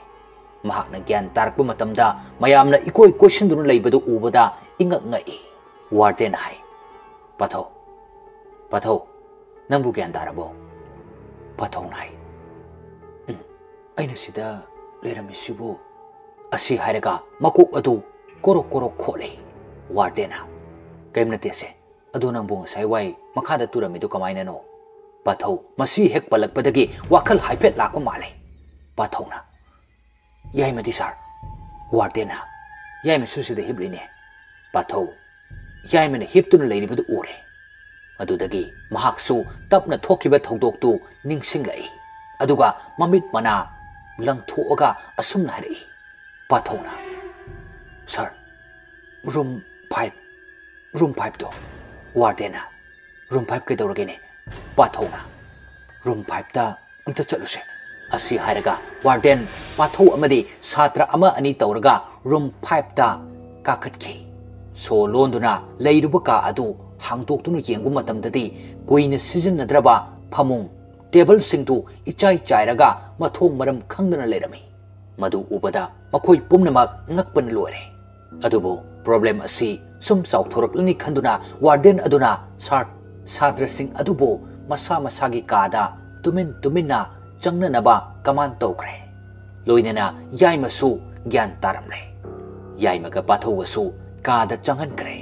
ꯃꯍꯥꯛꯅ ꯒ꯭ꯌꯥꯟ ꯇꯥꯔꯛꯄ ꯃꯇꯝꯗ ꯃꯌꯥꯝꯅ ꯏꯀꯣꯏ ꯀꯣꯏꯁꯤꯟꯗꯨꯅ ꯂꯩꯕꯗꯨ ꯎꯕꯗ ꯏꯉꯛ ꯉꯛꯏ꯫ ꯋꯥꯔꯗꯦꯟ ꯍꯥꯏ, "ꯄꯥꯊꯧ, ꯄꯥꯊꯧ, ꯅꯪꯕꯨ ꯒ꯭ꯌꯥꯟ ꯇꯥꯔꯕꯣ?" ꯄꯥꯊꯧꯅ ꯍꯥꯏ, "ꯎꯝ, ꯑꯩꯅ ꯁꯤꯗ ꯂꯩꯔꯝꯃꯤꯁꯤꯕꯨ?" ꯑꯁꯤ ꯍꯥꯏꯔꯒ ꯃꯀꯣꯛ ꯑꯗꯨ ꯀꯣꯔꯣꯛ ꯀꯣꯔꯣꯛ ꯈꯣꯠꯂꯤ꯫ ꯋꯥꯔꯗꯦꯟꯅ, "ꯀꯔꯤꯝ ꯅꯠꯇꯦꯁꯦ, ꯑꯗꯣ ꯅꯪꯕꯨ ꯉꯁꯥꯏ ꯋꯥꯏ ꯃꯈꯥꯗ ꯇꯨꯔꯝꯃꯤꯗꯨ ꯀꯃꯥꯏꯅꯅꯣ?" ꯄꯥꯊꯧ ꯃꯁꯤ ꯍꯦꯛ ꯄꯜꯂꯛꯄꯗꯒꯤ ꯋꯥꯈꯜ ꯍꯥꯏꯐꯦꯠ ꯂꯥꯛꯄ ꯃꯥꯜꯂꯦ꯫ ꯄꯥꯊꯧꯅ, "ꯌꯥꯏꯃꯗꯤ ꯁꯥꯔ?" ꯋꯥꯔꯗꯦꯟꯅ, "ꯌꯥꯏꯃꯁꯨ ꯁꯤꯗ ꯍꯤꯞꯂꯤꯅꯦ꯫" ꯄꯥꯊꯧ, ꯌꯥꯏꯃꯅ ꯍꯤꯞꯇꯨꯅ ꯂꯩꯔꯤꯕꯗꯨ ꯎꯔꯦ꯫ ꯑꯗꯨꯗꯒꯤ ꯃꯍꯥꯛꯁꯨ ꯇꯞꯅ ꯊꯣꯛꯈꯤꯕ ꯊꯧꯗꯣꯛꯇꯨ ꯅꯤꯡꯁꯤꯡꯂꯛꯏ꯫ ꯑꯗꯨꯒ ꯃꯃꯤꯠ ꯃꯅꯥ ꯂꯪꯊꯣꯛꯑꯒ ꯑꯁꯨꯝꯅ ꯍꯥꯏꯔꯛꯏ, ꯄꯥꯊꯧꯅ, "ꯁꯥꯔ, ꯔꯨꯝ ꯐꯥꯏꯚ, ꯔꯨꯝ ꯐꯥꯏꯚꯇꯣ꯫" ꯋꯥꯔꯗꯦꯟꯅ, "ꯔꯨꯝ ꯐꯥꯏꯚ ꯀꯩꯗꯧꯔꯒꯦꯅꯦ?" ꯄꯥꯊꯧꯅ, "ꯔꯨꯝ ꯐꯥꯏꯚꯇ ꯑꯝꯇ ꯆꯠꯂꯨꯁꯦ꯫" ꯑꯁꯤ ꯍꯥꯏꯔꯒ ꯋꯥꯔꯗꯦꯟ, ꯄꯥꯊꯧ ꯑꯃꯗꯤ ꯁꯥꯇ꯭ꯔ ꯑꯃ ꯑꯅꯤ ꯇꯧꯔꯒ ꯔꯨꯝ ꯐꯥꯏꯚꯇ ꯀꯥꯈꯠꯈꯤ꯫ ꯁꯣ ꯂꯣꯟꯗꯨꯅ ꯂꯩꯔꯨꯕ ꯀꯥ ꯑꯗꯨ ꯍꯥꯡꯗꯣꯛꯇꯨꯅ ꯌꯦꯡꯕ ꯃꯇꯝꯗꯗꯤ ꯀꯨꯏꯅ ꯁꯤꯖꯤꯟꯅꯗ꯭ꯔꯕ ꯐꯃꯨꯡ, ꯇꯦꯕꯜꯁꯤꯡꯗꯨ ꯏꯆꯥꯏ ꯆꯥꯏꯔꯒ ꯃꯊꯣꯡ ꯃꯔꯝ ꯈꯪꯗꯅ ꯂꯩꯔꯝꯃꯤ꯫ ꯃꯗꯨ ꯎꯕꯗ ꯃꯈꯣꯏ ꯄꯨꯝꯅꯃꯛ ꯉꯛꯄꯅ ꯂꯣꯏꯔꯦ꯫ ꯑꯗꯨꯕꯨ ꯄ꯭ꯔꯣꯕ꯭ꯂꯦꯝ ꯑꯁꯤ ꯁꯨꯝ ꯆꯥꯎꯊꯣꯔꯛꯂꯅꯤ ꯈꯟꯗꯨꯅ ꯋꯥꯔꯗꯦꯟ ꯑꯗꯨꯅ ꯁꯥꯔ-, ꯁꯥꯇ꯭ꯔꯁꯤꯡ ꯑꯗꯨꯕꯨ ꯃꯁꯥ ꯃꯁꯥꯒꯤ ꯀꯥꯗ ꯇꯨꯃꯤꯟ ꯇꯨꯃꯤꯟꯅ ꯆꯪꯅꯅꯕ ꯀꯃꯥꯟ ꯇꯧꯈ꯭ꯔꯦ꯫ ꯂꯣꯏꯅꯅ ꯌꯥꯏꯃꯁꯨ ꯒ꯭ꯌꯥꯟ ꯇꯥꯔꯝꯂꯦ꯫ ꯌꯥꯏꯃꯒ ꯄꯥꯊꯧꯒꯁꯨ ꯀꯥꯗ ꯆꯪꯍꯟꯈ꯭ꯔꯦ꯫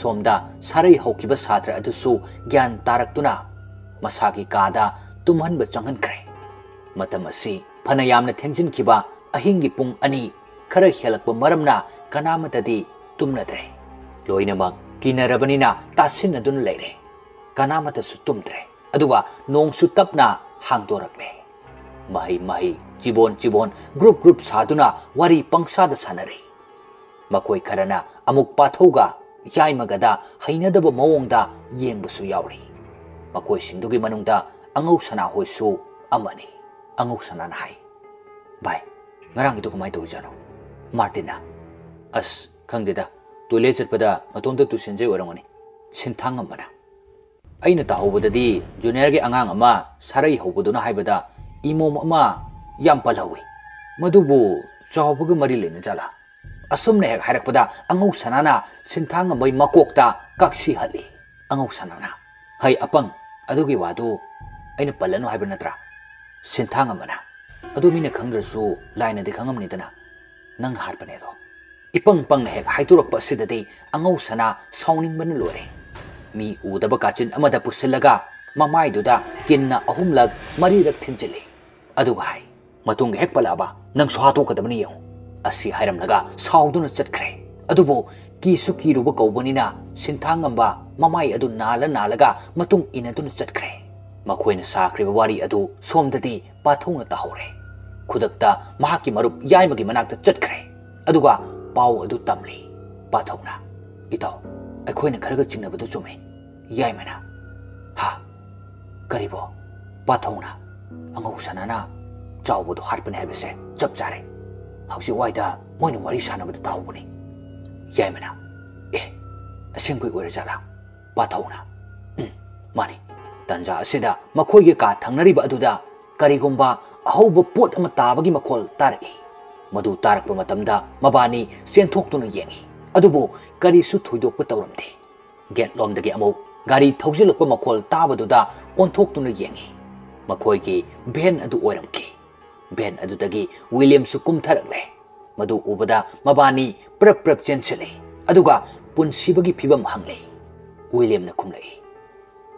ꯁꯣꯝꯗ ꯁꯥꯔꯩ ꯍꯧꯈꯤꯕ ꯁꯥꯇ꯭ꯔ ꯑꯗꯨꯁꯨ ꯒ꯭ꯌꯥꯟ ꯇꯥꯔꯛꯇꯨꯅ ꯃꯁꯥꯒꯤ ꯀꯥꯗ ꯇꯨꯝꯍꯟꯕ ꯆꯪꯍꯟꯈ꯭ꯔꯦ꯫ ꯃꯇꯝ ꯑꯁꯤ ꯐꯅ ꯌꯥꯝꯅ ꯊꯦꯡꯖꯤꯟꯈꯤꯕ ꯑꯍꯤꯡꯒꯤ ꯄꯨꯡ ꯑꯅꯤ ꯈꯔ ꯍꯦꯜꯂꯛꯄ ꯃꯔꯝꯅ ꯀꯅꯥꯃꯠꯇꯗꯤ ꯇꯨꯝꯅꯗ꯭ꯔꯦ꯫ ꯂꯣꯏꯅꯃꯛ ꯀꯤꯅꯔꯕꯅꯤꯅ ꯇꯥꯁꯤꯟꯅꯗꯨꯅ ꯂꯩꯔꯦ꯫ ꯀꯅꯥꯃꯠꯇꯁꯨ ꯇꯨꯝꯗ꯭ꯔꯦ꯫ ꯑꯗꯨꯒ ꯅꯣꯡꯁꯨ ꯇꯞꯅ ꯍꯥꯡꯗꯣꯔꯛꯂꯦ꯫ ꯃꯍꯩ ꯃꯍꯩ, ꯆꯤꯕꯣꯟ ꯆꯤꯕꯣꯟ, ꯒ꯭ꯔꯨꯞ ꯒ꯭ꯔꯨꯞ ꯁꯥꯗꯨꯅ ꯋꯥꯔꯤ ꯄꯪꯁꯥꯗ ꯁꯥꯟꯅꯔꯤ꯫ ꯃꯈꯣꯏ ꯈꯔꯅ ꯑꯃꯨꯛ ꯄꯥꯊꯧꯒ ꯌꯥꯏꯃꯒꯗ ꯍꯩꯅꯗꯕ ꯃꯑꯣꯡꯗ ꯌꯦꯡꯕꯁꯨ ꯌꯥꯎꯔꯤ꯫ ꯃꯈꯣꯏꯁꯤꯡꯗꯨꯒꯤ ꯃꯅꯨꯡꯗ ꯑꯉꯧ ꯁꯅꯥ ꯍꯣꯏꯁꯨ ꯑꯃꯅꯤ꯫ ꯑꯉꯧ ꯁꯅꯥꯅ ꯍꯥꯏ, "ꯚꯥꯏ, ꯉꯔꯥꯡꯒꯤꯗꯣ ꯀꯃꯥꯏꯅ ꯇꯧꯔꯤꯖꯥꯠꯅꯣ?" ꯃꯥꯔꯇꯤꯟꯅ, "ꯑꯁ, ꯈꯪꯗꯦꯗ, ꯇꯣꯏꯂꯦꯠ ꯆꯠꯄꯗ ꯃꯇꯣꯝꯇ ꯇꯨꯁꯤꯟꯖꯩ ꯑꯣꯏꯔꯝꯒꯅꯤ꯫" ꯁꯤꯟꯊꯥꯡꯉꯝꯕꯅ, "ꯑꯩꯅ ꯇꯥꯍꯧꯕꯗꯗꯤ ꯖꯨꯅꯤꯌꯔꯒꯤ ꯑꯉꯥꯡ ꯑꯃ ꯁꯥꯔꯩ ꯍꯧꯕꯗꯨꯅ ꯍꯥꯏꯕꯗ ꯏꯃꯣꯝ ꯑꯃ ꯌꯥꯝ ꯄꯜꯍꯧꯏ꯫ ꯃꯗꯨꯕꯨ ꯆꯥꯎꯕꯒ ꯃꯔꯤ ꯂꯩꯅꯖꯥꯠꯂꯥ?" ꯑꯁꯨꯝꯅ ꯍꯦꯛ ꯍꯥꯏꯔꯛꯄꯗ ꯑꯉꯧ ꯁꯅꯥꯅ ꯁꯤꯟꯊꯥꯡꯉꯝꯕꯩ ꯃꯀꯣꯛꯇ ꯀꯛꯁꯤ ꯍꯜꯂꯤ꯫ ꯑꯉꯧ ꯁꯅꯥꯅ, "ꯍꯩ ꯑꯄꯪ, ꯑꯗꯨꯒꯤ ꯋꯥꯗꯨ ꯑꯩꯅ ꯄꯜꯂꯅꯨ ꯍꯥꯏꯕ ꯅꯠꯇ꯭ꯔꯥ?" ꯁꯤꯟꯊꯥꯡꯉꯝꯕꯅ, "ꯑꯗꯨ ꯃꯤꯅ ꯈꯪꯗ꯭ꯔꯁꯨ ꯂꯥꯏꯅꯗꯤ ꯈꯪꯉꯝꯅꯤꯗꯅ, ꯅꯪꯅ ꯍꯥꯠꯄꯅꯦ ꯑꯗꯣ꯫" ꯏꯄꯪ ꯄꯪꯅ ꯍꯦꯛ ꯍꯥꯏꯗꯣꯔꯛꯄ ꯑꯁꯤꯗꯗꯤ ꯑꯉꯧ ꯁꯅꯥ ꯁꯥꯎꯅꯤꯡꯕꯅ ꯂꯣꯏꯔꯦ꯫ ꯃꯤ ꯎꯗꯕ ꯀꯥꯆꯤꯟ ꯑꯃꯗ ꯄꯨꯁꯤꯜꯂꯒ ꯃꯃꯥꯏꯗꯨꯗ ꯀꯤꯟꯅ ꯑꯍꯨꯝꯂꯛ ꯃꯔꯤꯔꯛ ꯊꯤꯟꯖꯤꯜꯂꯤ꯫ ꯑꯗꯨꯒ ꯍꯥꯏ, "ꯃꯇꯨꯡ ꯍꯦꯛ ꯄꯜꯂꯛꯑꯕ ꯅꯪꯁꯨ ꯍꯥꯠꯇꯣꯛꯀꯗꯕꯅꯤ ꯌꯦꯡꯉꯨ꯫" ꯑꯁꯤ ꯍꯥꯏꯔꯝꯂꯒ ꯁꯥꯎꯗꯨꯅ ꯆꯠꯈ꯭ꯔꯦ꯫ ꯑꯗꯨꯕꯨ ꯀꯤꯁꯨ ꯀꯤꯔꯨꯕ ꯀꯧꯕꯅꯤꯅ ꯁꯤꯟꯊꯥꯡꯉꯝꯕ ꯃꯃꯥꯏ ꯑꯗꯨ ꯅꯥꯜꯂ ꯅꯥꯜꯂꯒ ꯃꯇꯨꯡ ꯏꯟꯅꯗꯨꯅ ꯆꯠꯈ꯭ꯔꯦ꯫ ꯃꯈꯣꯏꯅ ꯁꯥꯈ꯭ꯔꯤꯕ ꯋꯥꯔꯤ ꯑꯗꯨ ꯁꯣꯝꯗꯗꯤ ꯄꯥꯊꯧꯅ ꯇꯥꯍꯧꯔꯦ꯫ ꯈꯨꯗꯛꯇ ꯃꯍꯥꯛꯀꯤ ꯃꯔꯨꯞ ꯌꯥꯏꯃꯒꯤ ꯃꯅꯥꯛꯇ ꯆꯠꯈ꯭ꯔꯦ꯫ ꯑꯗꯨꯒ ꯄꯥꯎ ꯑꯗꯨ ꯇꯝꯂꯤ꯫ ꯄꯥꯊꯧꯅ, "ꯏꯇꯥꯎ, ꯑꯩꯈꯣꯏꯅ ꯈꯔꯒ ꯆꯤꯡꯅꯕꯗꯨ ꯆꯨꯝꯃꯤ꯫" ꯌꯥꯏꯃꯅ, "ꯍꯥ? ꯀꯔꯤꯕꯣ?" ꯄꯥꯊꯧꯅ, "ꯑꯉꯧ ꯁꯅꯥꯅ ꯆꯥꯎꯕꯗꯣ ꯍꯥꯠꯄꯅꯤ ꯍꯥꯏꯕꯁꯦ ꯆꯞ ꯆꯥꯔꯦ꯫ ꯍꯧꯖꯤꯛ ꯋꯥꯏꯗ ꯃꯣꯏꯅ ꯋꯥꯔꯤ ꯁꯥꯟꯅꯕꯗ ꯇꯥꯍꯧꯕꯅꯤ꯫" ꯌꯥꯏꯃꯅ, "ꯑꯦ, ꯑꯁꯦꯡꯕꯩ ꯑꯣꯏꯔꯖꯥꯠꯂꯥ?" ꯄꯥꯊꯧꯅ, "ꯎꯝ, ꯃꯥꯅꯤ꯫" ꯇꯥꯟꯖꯥ ꯑꯁꯤꯗ ꯃꯈꯣꯏꯒꯤ ꯀꯥ ꯊꯪꯅꯔꯤꯕ ꯑꯗꯨꯗ ꯀꯔꯤꯒꯨꯝꯕ ꯑꯍꯧꯕ ꯄꯣꯠ ꯑꯃ ꯇꯥꯕꯒꯤ ꯃꯈꯣꯜ ꯇꯥꯔꯛꯏ꯫ ꯃꯗꯨ ꯇꯥꯔꯛꯄ ꯃꯇꯝꯗ ꯃꯕꯥꯅꯤ ꯆꯦꯟꯊꯣꯛꯇꯨꯅ ꯌꯦꯡꯏ, ꯑꯗꯨꯕꯨ ꯀꯔꯤꯁꯨ ꯊꯣꯏꯗꯣꯛꯄ ꯇꯧꯔꯝꯗꯦ꯫ ꯒꯦꯠꯂꯣꯝꯗꯒꯤ ꯑꯃꯨꯛ ꯒꯥꯔꯤ ꯊꯧꯖꯤꯜꯂꯛꯄ ꯃꯈꯣꯜ ꯇꯥꯕꯗꯨꯗ ꯑꯣꯟꯊꯣꯛꯇꯨꯅ ꯌꯦꯡꯏ꯫ ꯃꯈꯣꯏꯒꯤ ꯚꯦꯟ ꯑꯗꯨ ꯑꯣꯏꯔꯝꯈꯤ꯫ ꯚꯦꯟ ꯑꯗꯨꯗꯒꯤ ꯋꯤꯂꯤꯌꯝꯁꯨ ꯀꯨꯝꯊꯔꯛꯂꯦ꯫ ꯃꯗꯨ ꯎꯕꯗ ꯃꯕꯥꯅꯤ ꯄ꯭ꯔꯞ ꯄ꯭ꯔꯞ ꯆꯦꯟꯁꯤꯜꯂꯤ, ꯑꯗꯨꯒ ꯄꯨꯟꯁꯤꯕꯒꯤ ꯐꯤꯕꯝ ꯍꯪꯂꯤ꯫ ꯋꯤꯂꯤꯌꯝꯅ ꯈꯨꯝꯂꯛꯏ,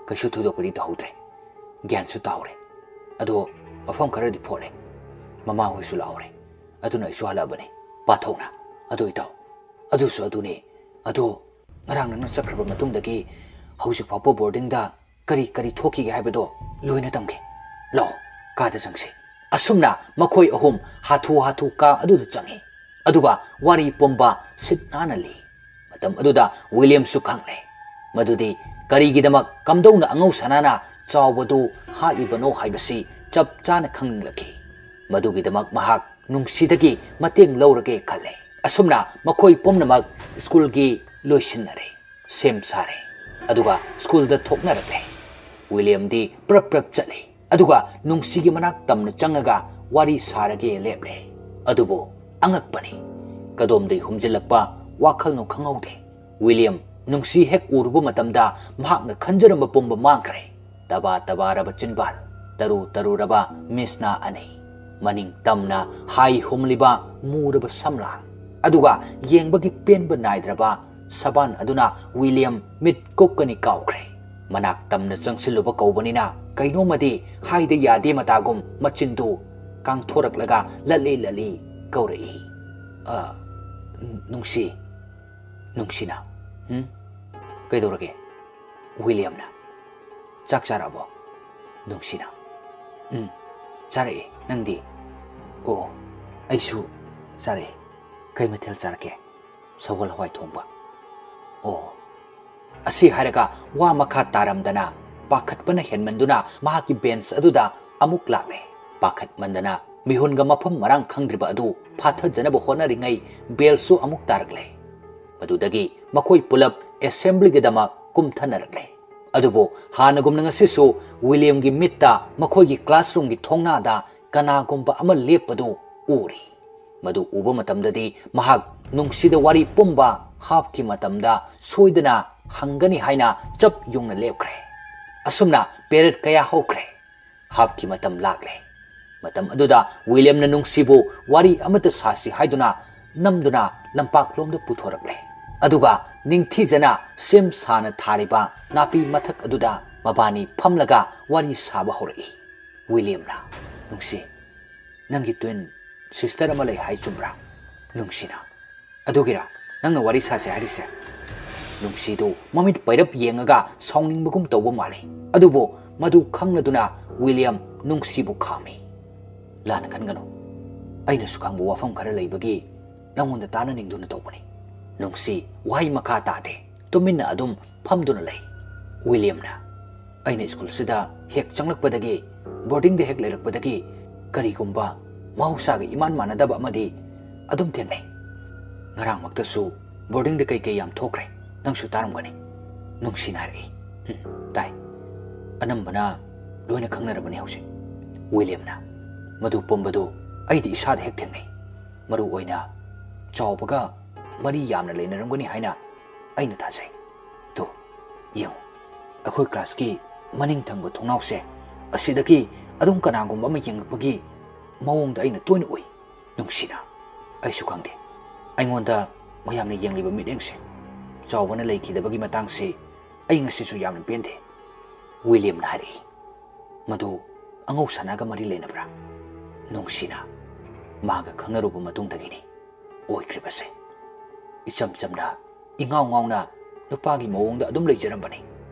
"ꯀꯩꯁꯨ ꯊꯣꯏꯗꯣꯛꯄꯗꯤ ꯇꯧꯍꯧꯗ꯭ꯔꯦ꯫ ꯒ꯭ꯌꯥꯟꯁꯨ ꯇꯥꯍꯧꯔꯦ꯫ ꯑꯗꯣ ꯃꯐꯝ ꯈꯔꯗꯤ ꯐꯣꯠꯂꯦ꯫ ꯃꯃꯥꯍꯣꯏꯁꯨ ꯂꯥꯛꯍꯧꯔꯦ꯫ ꯑꯗꯨꯅ ꯑꯩꯁꯨ ꯍꯜꯂꯛꯑꯕꯅꯤ ꯄꯥꯊꯣꯛꯅ꯫ ꯑꯗꯨ ꯏꯇꯥꯎ, ꯑꯗꯨꯁꯨ ꯑꯗꯨꯅꯤ꯫ ꯑꯗꯣ ꯉꯔꯥꯡ ꯅꯪꯅ ꯆꯠꯈ꯭ꯔꯕ ꯃꯇꯨꯡꯗꯒꯤ ꯍꯧꯖꯤꯛ ꯐꯥꯎꯕ ꯕꯣꯔꯗꯤꯡꯗ ꯀꯔꯤ ꯀꯔꯤ ꯊꯣꯛꯈꯤꯒꯦ ꯍꯥꯏꯕꯗꯣ ꯂꯣꯏꯅ ꯇꯝꯒꯦ꯫ ꯂꯥꯛꯑꯣ, ꯀꯥꯗ ꯆꯪꯁꯤ꯫" ꯑꯁꯨꯝꯅ ꯃꯈꯣꯏ ꯑꯍꯨꯝ ꯍꯥꯊꯨ ꯍꯥꯊꯨ ꯀꯥ ꯑꯗꯨꯗ ꯆꯪꯉꯤ꯫ ꯑꯗꯨꯒ ꯋꯥꯔꯤ ꯄꯨꯝꯕ ꯁꯤꯠ ꯅꯥꯟꯅ ꯂꯤ꯫ ꯃꯇꯝ ꯑꯗꯨꯗ ꯋꯤꯂꯤꯌꯝꯁꯨ ꯈꯪꯂꯦ ꯃꯗꯨꯗꯤ ꯀꯔꯤꯒꯤꯗꯃꯛ ꯀꯝꯗꯧꯅ ꯑꯉꯧ ꯁꯅꯥꯅ ꯆꯥꯎꯕꯗꯨ ꯍꯥꯠꯂꯤꯕꯅꯣ ꯍꯥꯏꯕꯁꯤ ꯆꯞ ꯆꯥꯅ ꯈꯪꯅꯤꯡꯂꯛꯈꯤ꯫ ꯃꯗꯨꯒꯤꯗꯃꯛ ꯃꯍꯥꯛ ꯅꯨꯡꯁꯤꯗꯒꯤ ꯃꯇꯦꯡ ꯂꯧꯔꯒꯦ ꯈꯜꯂꯦ꯫ ꯑꯁꯨꯝꯅ ꯃꯈꯣꯏ ꯄꯨꯝꯅꯃꯛ ꯁ꯭ꯀꯨꯜꯒꯤ ꯂꯣꯏꯁꯤꯟꯅꯔꯦ, ꯁꯦꯝ ꯁꯥꯔꯦ, ꯑꯗꯨꯒ ꯁ꯭ꯀꯨꯜꯗ ꯊꯣꯛꯅꯔꯛꯂꯦ꯫ ꯋꯤꯂꯤꯌꯝꯗꯤ ꯄ꯭ꯔꯞ ꯄ꯭ꯔꯞ ꯆꯠꯂꯤ, ꯑꯗꯨꯒ ꯅꯨꯡꯁꯤꯒꯤ ꯃꯅꯥꯛ ꯇꯝꯅ ꯆꯪꯉꯒ ꯋꯥꯔꯤ ꯁꯥꯔꯒꯦ ꯂꯦꯞꯂꯦ꯫ ꯑꯗꯨꯕꯨ ꯑꯉꯛꯄꯅꯤ, ꯀꯗꯣꯝꯗꯒꯤ ꯍꯨꯝꯖꯤꯜꯂꯛꯄ ꯋꯥꯈꯜꯅꯣ ꯈꯪꯍꯧꯗꯦ꯫ ꯋꯤꯂꯤꯌꯝ ꯅꯨꯡꯁꯤ ꯍꯦꯛ ꯎꯔꯨꯕ ꯃꯇꯝꯗ ꯃꯍꯥꯛꯅ ꯈꯟꯖꯔꯝꯕ ꯄꯨꯝꯕ ꯃꯥꯡꯈ꯭ꯔꯦ꯫ ꯇꯕꯥ ꯇꯕꯥꯔꯕ ꯆꯤꯟꯕꯥꯜ, ꯇꯔꯨ ꯇꯔꯨꯔꯕ ꯃꯤꯠꯁꯅꯥ ꯑꯅꯤ, ꯃꯅꯤꯡ ꯇꯝꯅ ꯍꯥꯏ ꯍꯨꯝꯂꯤꯕ ꯃꯨꯔꯕ ꯁꯝꯂꯥꯡ, ꯑꯗꯨꯒ ꯌꯦꯡꯕꯒꯤ ꯄꯦꯟꯕ ꯅꯥꯏꯗ꯭ꯔꯕ ꯁꯕꯥꯟ ꯑꯗꯨꯅ ꯋꯤꯂꯤꯌꯝ ꯃꯤꯠ ꯀꯨꯞꯀꯅꯤ ꯀꯥꯎꯈ꯭ꯔꯦ꯫ ꯃꯅꯥꯛ ꯇꯝꯅ ꯆꯪꯁꯤꯜꯂꯨꯕ ꯀꯧꯕꯅꯤꯅ ꯀꯩꯅꯣꯝꯃꯗꯤ ꯍꯥꯏꯗ ꯌꯥꯗꯦ ꯃꯇꯥꯒꯨꯝ ꯃꯆꯤꯟꯗꯨ ꯀꯥꯡꯊꯣꯔꯛꯂꯒ ꯂꯠꯂꯤ ꯂꯠꯂꯤ ꯀꯧꯔꯛꯏ, "ꯑ, ꯅꯨꯡꯁꯤ, ꯅꯨꯡꯁꯤꯅ꯫" "ꯎꯝ? ꯀꯩꯗꯧꯔꯒꯦ?" ꯋꯤꯂꯤꯌꯝꯅ, "ꯆꯥꯛ ꯆꯥꯔꯛꯑꯕꯣ, ꯅꯨꯡꯁꯤꯅ?" "ꯎꯝ, ꯆꯥꯔꯛꯑꯦ꯫ ꯅꯪꯗꯤ?" "ꯑꯣ, ꯑꯩꯁꯨ ꯆꯥꯔꯛꯑꯦ꯫ ꯀꯩ ꯃꯊꯦꯜ ꯆꯥꯔꯛꯀꯦ?" "ꯁꯒꯣꯜ ꯍꯋꯥꯏ ꯊꯣꯡꯕ꯫" "ꯑꯣ꯫" ꯑꯁꯤ ꯍꯥꯏꯔꯒ ꯋꯥ ꯃꯈꯥ ꯇꯥꯔꯝꯗꯅ ꯄꯥꯈꯠꯄꯅ ꯍꯦꯟꯃꯟꯗꯨꯅ ꯃꯍꯥꯛꯀꯤ ꯕꯦꯟꯁ ꯑꯗꯨꯗ ꯑꯃꯨꯛ ꯂꯥꯛꯂꯦ꯫ ꯄꯥꯈꯠꯃꯟꯗꯅ ꯃꯤꯍꯨꯟꯒ ꯃꯐꯝ ꯃꯔꯥꯡ ꯈꯪꯗ꯭ꯔꯤꯕ ꯑꯗꯨ ꯐꯥꯊꯖꯅꯕ ꯍꯣꯠꯅꯔꯤꯉꯩ ꯕꯦꯜꯁꯨ ꯑꯃꯨꯛ ꯇꯥꯔꯛꯂꯦ꯫ ꯃꯗꯨꯗꯒꯤ ꯃꯈꯣꯏ ꯄꯨꯂꯞ ꯑꯦꯁꯦꯝꯕ꯭ꯂꯤꯒꯤꯗꯃꯛ ꯀꯨꯝꯊꯅꯔꯛꯂꯦ꯫ ꯑꯗꯨꯕꯨ ꯍꯥꯟꯅꯒꯨꯝꯅ ꯉꯁꯤꯁꯨ ꯋꯤꯂꯤꯌꯝꯒꯤ ꯃꯤꯠꯇ ꯃꯈꯣꯏꯒꯤ ꯀ꯭ꯂꯥꯁꯔꯨꯝꯒꯤ ꯊꯣꯡꯅꯥꯗ ꯀꯅꯥꯒꯨꯝꯕ ꯑꯃ ꯂꯦꯞꯄꯗꯨ ꯎꯔꯤ꯫ ꯃꯗꯨ ꯎꯕ ꯃꯇꯝꯗꯗꯤ ꯃꯍꯥꯛ ꯅꯨꯡꯁꯤꯗ ꯋꯥꯔꯤ ꯄꯨꯝꯕ ꯍꯥꯞꯈꯤ ꯃꯇꯝꯗ ꯁꯣꯏꯗꯅ ꯍꯪꯒꯅꯤ ꯍꯥꯏꯅ ꯆꯞ ꯌꯨꯡꯅ ꯂꯦꯞꯈ꯭ꯔꯦ꯫ ꯑꯁꯨꯝꯅ ꯄꯦꯔꯦꯠ ꯀꯌꯥ ꯍꯧꯈ꯭ꯔꯦ꯫ ꯍꯥꯞꯀꯤ ꯃꯇꯝ ꯂꯥꯛꯂꯦ꯫ ꯃꯇꯝ ꯑꯗꯨꯗ ꯋꯤꯂꯤꯌꯝꯅ ꯅꯨꯡꯁꯤꯕꯨ ꯋꯥꯔꯤ ꯑꯃꯠꯇ ꯁꯥꯁꯤ ꯍꯥꯏꯗꯨꯅ ꯅꯝꯗꯨꯅ ꯂꯝꯄꯥꯛꯂꯣꯝꯗ ꯄꯨꯊꯣꯔꯛꯂꯦ꯫ ꯑꯗꯨꯒ ꯅꯤꯡꯊꯤꯖꯅ ꯁꯦꯝ ꯁꯥꯅ ꯊꯥꯔꯤꯕ ꯅꯥꯄꯤ ꯃꯊꯛ ꯑꯗꯨꯗ ꯃꯕꯥꯅꯤ ꯐꯝꯂꯒ ꯋꯥꯔꯤ ꯁꯥꯕ ꯍꯧꯔꯛꯏ꯫ ꯋꯤꯂꯤꯌꯝꯅ, "ꯅꯨꯡꯁꯤ, ꯅꯪꯒꯤ twin sister ꯑꯃ ꯂꯩ ꯍꯥꯏ, ꯆꯨꯝꯕ꯭ꯔꯥ?" ꯅꯨꯡꯁꯤꯅ, "ꯑꯗꯨꯒꯤꯔ ꯅꯪꯅ ꯋꯥꯔꯤ ꯁꯥꯁꯦ ꯍꯥꯏꯔꯤꯁꯦ?" ꯅꯨꯡꯁꯤꯗꯨ ꯃꯃꯤꯠ ꯄꯩꯔꯞ ꯌꯦꯡꯉꯒ ꯁꯥꯎꯅꯤꯡꯕꯒꯨꯝ ꯇꯧꯕ ꯃꯥꯜꯂꯤ꯫ ꯑꯗꯨꯕꯨ ꯃꯗꯨ ꯈꯪꯂꯗꯨꯅ ꯋꯤꯂꯤꯌꯝ ꯅꯨꯡꯁꯤꯕꯨ ꯈꯥꯝꯃꯤ꯫ "ꯂꯥꯟꯅ ꯈꯟꯒꯅꯨ, ꯑꯩꯅꯁꯨ ꯈꯪꯕ ꯋꯥꯐꯝ ꯈꯔ ꯂꯩꯕꯒꯤ ꯅꯪꯉꯣꯟꯗ ꯇꯥꯟꯅꯅꯤꯡꯗꯨꯅ ꯇꯧꯕꯅꯤ꯫" ꯅꯨꯡꯁꯤ ꯋꯥꯍꯩ ꯃꯈꯥ ꯇꯥꯗꯦ꯫ ꯇꯨꯃꯤꯟꯅ ꯑꯗꯨꯝ ꯐꯝꯗꯨꯅ ꯂꯩ꯫ ꯋꯤꯂꯤꯌꯝꯅ, "ꯑꯩꯅ ꯁ꯭ꯀꯨꯜꯁꯤꯗ ꯍꯦꯛ ꯆꯪꯂꯛꯄꯗꯒꯤ, ꯕꯣꯔꯗꯤꯡꯗ ꯍꯦꯛ ꯂꯩꯔꯛꯄꯗꯒꯤ ꯀꯔꯤꯒꯨꯝꯕ ꯃꯍꯧꯁꯥꯒ ꯏꯃꯥꯟ ꯃꯥꯟꯅꯗꯕ ꯑꯃꯗꯤ ꯑꯗꯨꯝ ꯊꯦꯡꯅꯩ꯫ ꯉꯔꯥꯡꯃꯛꯇꯁꯨ ꯕꯣꯔꯗꯤꯡꯗ ꯀꯩ ꯀꯩ ꯌꯥꯝ ꯊꯣꯛꯈ꯭ꯔꯦ, ꯅꯪꯁꯨ ꯇꯥꯔꯝꯒꯅꯤ꯫" ꯅꯨꯡꯁꯤꯅ ꯍꯥꯏꯔꯛꯏ꯫ "ꯎꯝ, ꯇꯥꯏ꯫ ꯑꯅꯝꯕꯅ ꯂꯣꯏꯅ ꯈꯪꯅꯔꯕꯅꯤ ꯍꯧꯖꯤꯛ꯫" ꯋꯤꯂꯤꯌꯝꯅ, "ꯃꯗꯨ ꯄꯨꯝꯕꯗꯨ ꯑꯩꯗꯤ ꯏꯁꯥꯗ ꯍꯦꯛ ꯊꯦꯡꯅꯩ꯫ ꯃꯔꯨ ꯑꯣꯏꯅ ꯆꯥꯎꯕꯒ ꯃꯔꯤ ꯌꯥꯝꯅ ꯂꯩꯅꯔꯝꯒꯅꯤ ꯍꯥꯏꯅ ꯑꯩꯅ ꯊꯥꯖꯩ꯫ ꯇꯨ, ꯌꯦꯡꯉꯨ, ꯑꯩꯈꯣꯏ ꯀ꯭ꯂꯥꯁꯀꯤ ꯃꯅꯤꯡ ꯊꯪꯕ ꯊꯣꯡꯅꯥꯎꯁꯦ, ꯑꯁꯤꯗꯒꯤ ꯑꯗꯨꯝ ꯀꯅꯥꯒꯨꯝꯕ ꯑꯃ ꯌꯦꯡꯂꯛꯄꯒꯤ ꯃꯑꯣꯡꯗ ꯑꯩꯅ ꯇꯣꯏꯅ ꯎꯏ꯫" ꯅꯨꯡꯁꯤꯅ, "ꯑꯩꯁꯨ ꯈꯪꯗꯦ꯫ ꯑꯩꯉꯣꯟꯗ ꯃꯌꯥꯝꯅ ꯌꯦꯡꯂꯤꯕ ꯃꯤꯠꯌꯦꯡꯁꯦ, ꯆꯥꯎꯕꯅ ꯂꯩꯈꯤꯗꯕꯒꯤ ꯃꯇꯥꯡꯁꯤ ꯑꯩ ꯉꯁꯤꯁꯨ ꯌꯥꯝꯅ ꯄꯦꯟꯗꯦ꯫" ꯋꯤꯂꯤꯌꯝꯅ ꯍꯥꯏꯔꯛꯏ꯫ "ꯃꯗꯨ ꯑꯉꯧ ꯁꯅꯥꯒ ꯃꯔꯤ ꯂꯩꯅꯕ꯭ꯔꯥ?" ꯅꯨꯡꯁꯤꯅ, "ꯃꯥꯒ ꯈꯪꯅꯔꯨꯕ ꯃꯇꯨꯡꯗꯒꯤꯅꯤ ꯑꯣꯏꯈ꯭ꯔꯤꯕꯁꯦ꯫ ꯏꯆꯝ ꯆꯝꯅ, ꯏꯉꯥꯎ ꯉꯥꯎꯅ ꯅꯨꯄꯥꯒꯤ ꯃꯑꯣꯡꯗ ꯑꯗꯨꯝ ꯂꯩꯖꯔꯝꯕꯅꯤ꯫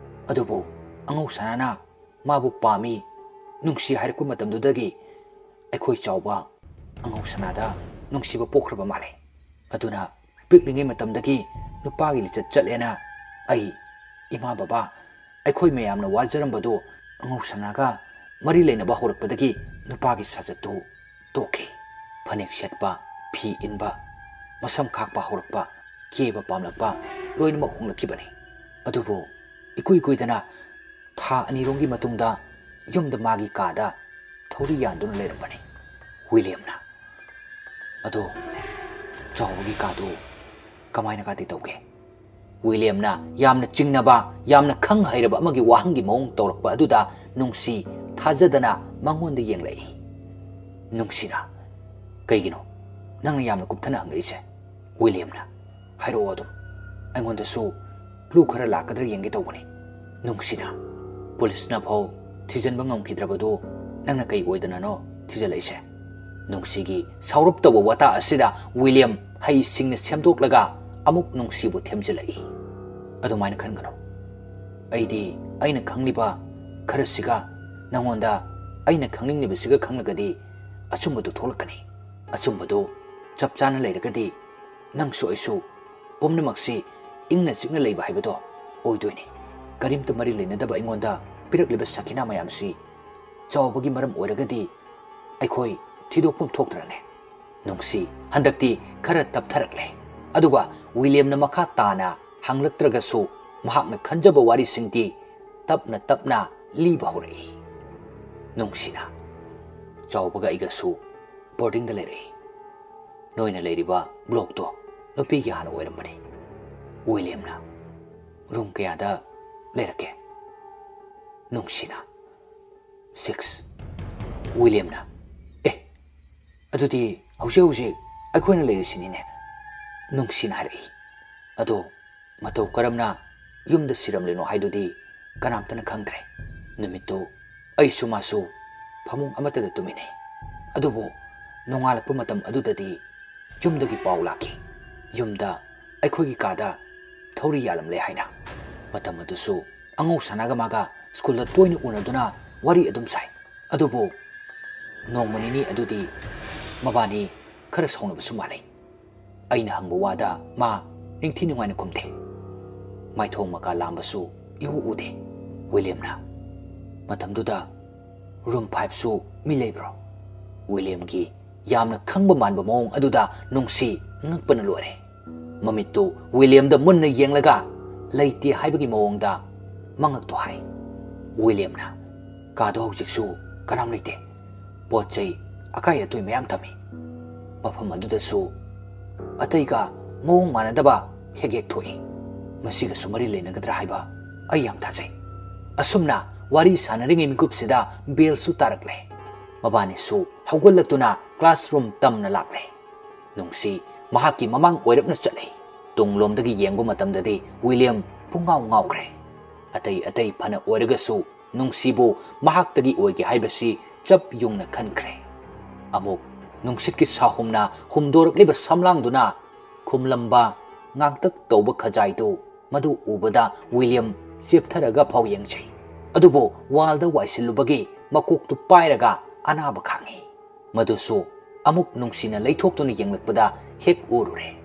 ꯑꯗꯨꯕꯨ ꯑꯉꯧ ꯁꯅꯥꯅ ꯃꯥꯕꯨ ꯄꯥꯝꯃꯤ, ꯅꯨꯡꯁꯤ ꯍꯥꯏꯔꯛꯄ ꯃꯇꯝꯗꯨꯗꯒꯤ ꯑꯩꯈꯣꯏ ꯆꯥꯎꯕ ꯑꯉꯧ ꯁꯅꯥꯗ ꯅꯨꯡꯁꯤꯕ ꯄꯣꯛꯈ꯭ꯔꯕ ꯃꯥꯜꯂꯦ꯫ ꯑꯗꯨꯅ ꯄꯤꯛꯂꯤꯉꯩ ꯃꯇꯝꯗꯒꯤ ꯅꯨꯄꯥꯒꯤ ꯂꯤꯆꯠ ꯆꯠꯂꯦꯅ ꯑꯩ, ꯏꯃꯥ ꯕꯕꯥ, ꯑꯩꯈꯣꯏ ꯃꯌꯥꯝꯅ ꯋꯥꯖꯔꯝꯕꯗꯨ ꯑꯉꯧ ꯁꯅꯥꯒ ꯃꯔꯤ ꯂꯩꯅꯕ ꯍꯧꯔꯛꯄꯗꯒꯤ ꯅꯨꯄꯥꯒꯤ ꯁꯥꯖꯠꯇꯨ ꯇꯣꯛꯈꯤ꯫ ꯐꯅꯦꯛ ꯁꯦꯠꯄ, ꯐꯤ ꯏꯟꯕ, ꯃꯁꯝ ꯈꯥꯛꯄ ꯍꯧꯔꯛꯄ, ꯀꯦꯕ ꯄꯥꯝꯂꯛꯄ ꯂꯣꯏꯅꯃꯛ ꯍꯣꯡꯂꯛꯈꯤꯕꯅꯤ꯫ ꯑꯗꯨꯕꯨ ꯏꯀꯨꯏ ꯀꯨꯏꯗꯅ ꯊꯥ ꯑꯅꯤꯔꯣꯝꯒꯤ ꯃꯇꯨꯡꯗ ꯌꯨꯝꯗ ꯃꯥꯒꯤ ꯀꯥꯗ ꯊꯧꯔꯤ ꯌꯥꯟꯗꯨꯅ ꯂꯩꯔꯝꯕꯅꯤ ꯋꯤꯂꯤꯌꯝꯅ꯫ ꯑꯗꯣ ꯆꯥꯎꯕꯒꯤ ꯀꯥꯗꯨ ꯀꯃꯥꯏꯅ ꯀꯥꯗꯤ ꯇꯧꯒꯦ?" ꯋꯤꯂꯤꯌꯝꯅ ꯌꯥꯝꯅ ꯆꯤꯡꯅꯕ, ꯌꯥꯝꯅ ꯈꯪ ꯍꯩꯔꯕ ꯑꯃꯒꯤ ꯋꯥꯍꯪꯒꯤ ꯃꯑꯣꯡ ꯇꯧꯔꯛꯄ ꯑꯗꯨꯗ ꯅꯨꯡꯁꯤ ꯊꯥꯖꯗꯅ ꯃꯉꯣꯟꯗ ꯌꯦꯡꯂꯛꯏ꯫ ꯅꯨꯡꯁꯤꯅ, "ꯀꯩꯒꯤꯅꯣ ꯅꯪꯅ ꯌꯥꯝꯅ ꯀꯨꯞꯊꯅ ꯍꯪꯂꯛꯏꯁꯦ?" ꯋꯤꯂꯤꯌꯝꯅ, "ꯍꯥꯏꯔꯛꯑꯣ ꯑꯗꯨꯝ꯫ ꯑꯩꯉꯣꯟꯗꯁꯨ ꯀ꯭ꯂꯨ ꯈꯔ ꯂꯥꯛꯀꯗ꯭ꯔꯥ ꯌꯦꯡꯒꯦ ꯇꯧꯕꯅꯤ꯫" ꯅꯨꯡꯁꯤꯅ, "ꯄꯨꯂꯤꯁꯅ ꯐꯥꯎ ꯊꯤꯖꯤꯟꯕ ꯉꯝꯈꯤꯗ꯭ꯔꯕꯗꯨ ꯅꯪꯅ ꯀꯩ ꯑꯣꯏꯗꯅꯅꯣ ꯊꯤꯖꯤꯜꯂꯛꯏꯁꯦ?" ꯅꯨꯡꯁꯤꯒꯤ ꯁꯥꯎꯔꯞ ꯇꯧꯕ ꯋꯥꯇꯥ ꯑꯁꯤꯗ ꯋꯤꯂꯤꯌꯝ ꯍꯩꯁꯤꯡꯅ ꯁꯦꯝꯗꯣꯛꯂꯒ ꯑꯃꯨꯛ ꯅꯨꯡꯁꯤꯕꯨ ꯊꯦꯝꯖꯤꯜꯂꯛꯏ꯫ "ꯑꯗꯨꯃꯥꯏꯅ ꯈꯟꯒꯅꯨ꯫ ꯑꯩꯗꯤ ꯑꯩꯅ ꯈꯪꯂꯤꯕ ꯈꯔꯁꯤꯒ ꯅꯉꯣꯟꯗ ꯑꯩꯅ ꯈꯪꯅꯤꯡꯂꯤꯕꯁꯤꯒ ꯈꯪꯂꯒꯗꯤ ꯑꯆꯨꯝꯕꯗꯨ ꯊꯣꯛꯂꯛꯀꯅꯤ꯫ ꯑꯆꯨꯝꯕꯗꯨ ꯆꯞ ꯆꯥꯅ ꯂꯩꯔꯒꯗꯤ ꯅꯪꯁꯨ ꯑꯩꯁꯨ ꯄꯨꯝꯅꯃꯛꯁꯤ ꯏꯪꯅ ꯆꯤꯛꯅ ꯂꯩꯕ ꯍꯥꯏꯕꯗꯣ ꯑꯣꯏꯗꯣꯏꯅꯤ꯫ ꯀꯔꯤꯝꯇ ꯃꯔꯤ ꯂꯩꯅꯗꯕ ꯑꯩꯉꯣꯟꯗ ꯄꯤꯔꯛꯂꯤꯕ ꯁꯈꯤꯅꯥ ꯃꯌꯥꯝꯁꯤ ꯆꯥꯎꯕꯒꯤ ꯃꯔꯝ ꯑꯣꯏꯔꯒꯗꯤ ꯑꯩꯈꯣꯏ ꯊꯤꯗꯣꯛꯐꯝ ꯊꯣꯛꯇ꯭ꯔꯅꯦ?" ꯅꯨꯡꯁꯤ ꯍꯟꯗꯛꯇꯤ ꯈꯔ ꯇꯞꯊꯔꯛꯂꯦ꯫ ꯑꯗꯨꯒ ꯋꯤꯂꯤꯌꯝꯅ ꯃꯈꯥ ꯇꯥꯅ ꯍꯪꯂꯛꯇ꯭ꯔꯒꯁꯨ ꯃꯍꯥꯛꯅ ꯈꯟꯖꯕ ꯋꯥꯔꯤꯁꯤꯡꯗꯤ ꯇꯞꯅ ꯇꯞꯅ ꯂꯤꯕ ꯍꯧꯔꯛꯏ꯫ ꯅꯨꯡꯁꯤꯅ, "ꯆꯥꯎꯕꯒ ꯑꯩꯒꯁꯨ ꯕꯣꯔꯗꯤꯡꯗ ꯂꯩꯔꯛꯏ꯫ ꯅꯣꯏꯅ ꯂꯩꯔꯤꯕ ꯕ꯭ꯂꯣꯛꯇꯣ ꯅꯨꯄꯤꯒꯤ ꯍꯥꯟꯅ ꯑꯣꯏꯔꯝꯕꯅꯤ꯫" ꯋꯤꯂꯤꯌꯝꯅ, "ꯔꯨꯝ ꯀꯌꯥꯗ ꯂꯩꯔꯛꯀꯦ?" ꯅꯨꯡꯁꯤꯅ, "ꯁꯤꯛꯁ꯫" ꯋꯤꯂꯤꯌꯝꯅ, "ꯑꯦ, ꯑꯗꯨꯗꯤ ꯍꯧꯖꯤꯛ ꯍꯧꯖꯤꯛ ꯑꯩꯈꯣꯏꯅ ꯂꯩꯔꯤꯁꯤꯅꯤꯅꯦ꯫" ꯅꯨꯡꯁꯤꯅ ꯍꯥꯏꯔꯛꯏ꯫ "ꯑꯗꯣ ꯃꯇꯧ ꯀꯔꯝꯅ ꯌꯨꯝꯗ ꯁꯤꯔꯝꯂꯤꯅꯣ ꯍꯥꯏꯗꯨꯗꯤ ꯀꯅꯥꯝꯇꯅ ꯈꯪꯗ꯭ꯔꯦ꯫ ꯅꯨꯃꯤꯠꯇꯨ ꯑꯩꯁꯨ ꯃꯥꯁꯨ ꯐꯃꯨꯡ ꯑꯃꯠꯇꯗ ꯇꯨꯝꯃꯤꯟꯅꯩ꯫ ꯑꯗꯨꯕꯨ ꯅꯣꯡꯉꯥꯜꯂꯛꯄ ꯃꯇꯝ ꯑꯗꯨꯗꯗꯤ ꯌꯨꯝꯗꯒꯤ ꯄꯥꯎ ꯂꯥꯛꯈꯤ, ꯌꯨꯝꯗ ꯑꯩꯈꯣꯏꯒꯤ ꯀꯥꯗ ꯊꯧꯔꯤ ꯌꯥꯜꯂꯝꯂꯦ ꯍꯥꯏꯅ꯫ ꯃꯇꯝ ꯑꯗꯨꯁꯨ ꯑꯉꯧ ꯁꯅꯥꯒ ꯃꯥꯒ ꯁ꯭ꯀꯨꯜꯗ ꯇꯣꯏꯅ ꯎꯅꯗꯨꯅ ꯋꯥꯔꯤ ꯑꯗꯨꯝ ꯁꯥꯏ꯫ ꯑꯗꯨꯕꯨ ꯅꯣꯡꯃ ꯅꯤꯅꯤ ꯑꯗꯨꯗꯤ ꯃꯕꯥꯅꯤ ꯈꯔ ꯁꯥꯎꯅꯕꯁꯨ ꯃꯥꯜꯂꯤ꯫ ꯑꯩꯅ ꯍꯪꯕ ꯋꯥꯗ ꯃꯥ ꯅꯤꯡꯊꯤ ꯅꯨꯡꯉꯥꯏꯅ ꯈꯨꯝꯗꯦ꯫ ꯃꯥꯏꯊꯣꯡ ꯃꯀꯥ ꯂꯥꯝꯕꯁꯨ ꯏꯎ ꯎꯗꯦ꯫" ꯋꯤꯂꯤꯌꯝꯅ, "ꯃꯇꯝꯗꯨꯗ ꯔꯨꯝ ꯐꯥꯏꯚꯁꯨ ꯃꯤ ꯂꯩꯕ꯭ꯔꯣ?" ꯋꯤꯂꯤꯌꯝꯒꯤ ꯌꯥꯝꯅ ꯈꯪꯕ ꯃꯥꯟꯕ ꯃꯑꯣꯡ ꯑꯗꯨꯗ ꯅꯨꯡꯁꯤ ꯉꯛꯄꯅ ꯂꯣꯏꯔꯦ꯫ ꯃꯃꯤꯠꯇꯨ ꯋꯤꯂꯤꯌꯝꯗ ꯃꯨꯟꯅ ꯌꯦꯡꯂꯒ ꯂꯩꯇꯦ ꯍꯥꯏꯕꯒꯤ ꯃꯑꯣꯡꯗ ꯃꯉꯛꯇꯨ ꯍꯥꯏ꯫ ꯋꯤꯂꯤꯌꯝꯅ, "ꯀꯥꯗꯣ ꯍꯧꯖꯤꯛꯁꯨ ꯀꯅꯥꯝ ꯂꯩꯇꯦ꯫ ꯄꯣꯠ ꯆꯩ ꯑꯀꯥꯏ ꯑꯇꯣꯏ ꯃꯌꯥꯝ ꯊꯝꯃꯤ꯫ ꯃꯐꯝ ꯑꯗꯨꯗꯁꯨ ꯑꯇꯩꯒ ꯃꯑꯣꯡ ꯃꯥꯟꯅꯗꯕ ꯍꯦꯛ ꯍꯦꯛ ꯊꯣꯛꯏ꯫ ꯃꯁꯤꯒꯁꯨ ꯃꯔꯤ ꯂꯩꯅꯒꯗ꯭ꯔꯥ ꯍꯥꯏꯕ ꯑꯩ ꯌꯥꯝ ꯊꯥꯖꯩ꯫" ꯑꯁꯨꯝꯅ ꯋꯥꯔꯤ ꯁꯥꯟꯅꯔꯤꯉꯩ ꯃꯤꯀꯨꯞꯁꯤꯗ ꯕꯦꯜꯁꯨ ꯇꯥꯔꯛꯂꯦ꯫ ꯃꯕꯥꯅꯤꯁꯨ ꯍꯧꯒꯠꯂꯛꯇꯨꯅ ꯀ꯭ꯂꯥꯁꯔꯨꯝ ꯇꯝꯅ ꯂꯥꯛꯂꯦ꯫ ꯅꯨꯡꯁꯤ ꯃꯍꯥꯛꯀꯤ ꯃꯃꯥꯡ ꯑꯣꯏꯔꯞꯅ ꯆꯠꯂꯤ꯫ ꯇꯨꯡꯂꯣꯝꯗꯒꯤ ꯌꯦꯡꯕ ꯃꯇꯝꯗꯗꯤ ꯋꯤꯂꯤꯌꯝ ꯄꯨꯡꯉꯥꯎ ꯉꯥꯎꯈ꯭ꯔꯦ꯫ ꯑꯇꯩ ꯑꯇꯩ ꯐꯅ ꯑꯣꯏꯔꯒꯁꯨ ꯅꯨꯡꯁꯤꯕꯨ ꯃꯍꯥꯛꯇꯒꯤ ꯑꯣꯏꯒꯦ ꯍꯥꯏꯕꯁꯤ ꯆꯞ ꯌꯨꯡꯅ ꯈꯟꯈ꯭ꯔꯦ꯫ ꯑꯃꯨꯛ ꯅꯨꯡꯁꯤꯠꯀꯤ ꯁꯥꯍꯨꯝꯅ ꯍꯨꯝꯗꯣꯔꯛꯂꯤꯕ ꯁꯝꯂꯥꯡꯗꯨꯅ ꯈꯨꯝꯂꯝꯕ ꯉꯥꯡꯇꯛ ꯇꯧꯕ ꯈꯖꯥꯏꯗꯨ ꯃꯗꯨ ꯎꯕꯗ ꯋꯤꯂꯤꯌꯝ ꯆꯦꯞꯊꯔꯒ ꯐꯥꯎ ꯌꯦꯡꯖꯩ꯫ ꯑꯗꯨꯕꯨ ꯋꯥꯜꯗ ꯋꯥꯏꯁꯤꯜꯂꯨꯕꯒꯤ ꯃꯀꯣꯛꯇꯨ ꯄꯥꯏꯔꯒ ꯑꯅꯥꯕ ꯈꯥꯡꯉꯤ꯫ ꯃꯗꯨꯁꯨ ꯑꯃꯨꯛ ꯅꯨꯡꯁꯤꯅ ꯂꯩꯊꯣꯛꯇꯨꯅ ꯌꯦꯡꯂꯛꯄꯗ ꯍꯦꯛ ꯎꯔꯨꯔꯦ꯫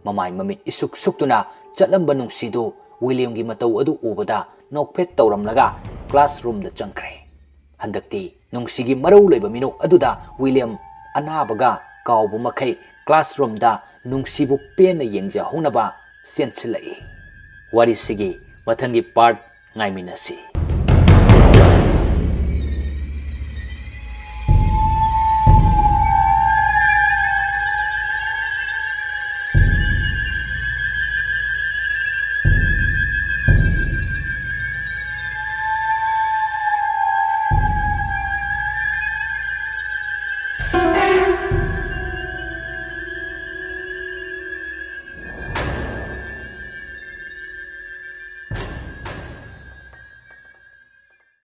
ꯃꯃꯥꯏ ꯃꯃꯤꯠ ꯏꯁꯨꯛ ꯁꯨꯛꯇꯨꯅ ꯆꯠꯂꯝꯕ ꯅꯨꯡꯁꯤꯗꯨ ꯋꯤꯂꯤꯌꯝꯒꯤ ꯃꯇꯧ ꯑꯗꯨ ꯎꯕꯗ ꯅꯣꯛꯐꯦꯠ ꯇꯧꯔꯝꯂꯒ ꯀ꯭ꯂꯥꯁꯔꯨꯝꯗ ꯆꯪꯈ꯭ꯔꯦ꯫ ꯍꯟꯗꯛꯇꯤ ꯅꯨꯡꯁꯤꯒꯤ ꯃꯔꯧ ꯂꯩꯕ ꯃꯤꯅꯣꯛ ꯑꯗꯨꯗ ꯋꯤꯂꯤꯌꯝ ꯑꯅꯥꯕꯒ ꯀꯥꯎꯕ ꯃꯈꯩ ꯀ꯭ꯂꯥꯁꯔꯨꯝꯗ ꯅꯨꯡꯁꯤꯕꯨ ꯄꯦꯟꯅ ꯌꯦꯡꯖꯍꯧꯅꯕ ꯆꯦꯟꯁꯤꯜꯂꯛꯏ꯫ ꯋꯥꯔꯤꯁꯤꯒꯤ ꯃꯊꯪꯒꯤ ꯄꯥꯔꯠ ꯉꯥꯏꯃꯤꯟꯅꯁꯤ꯫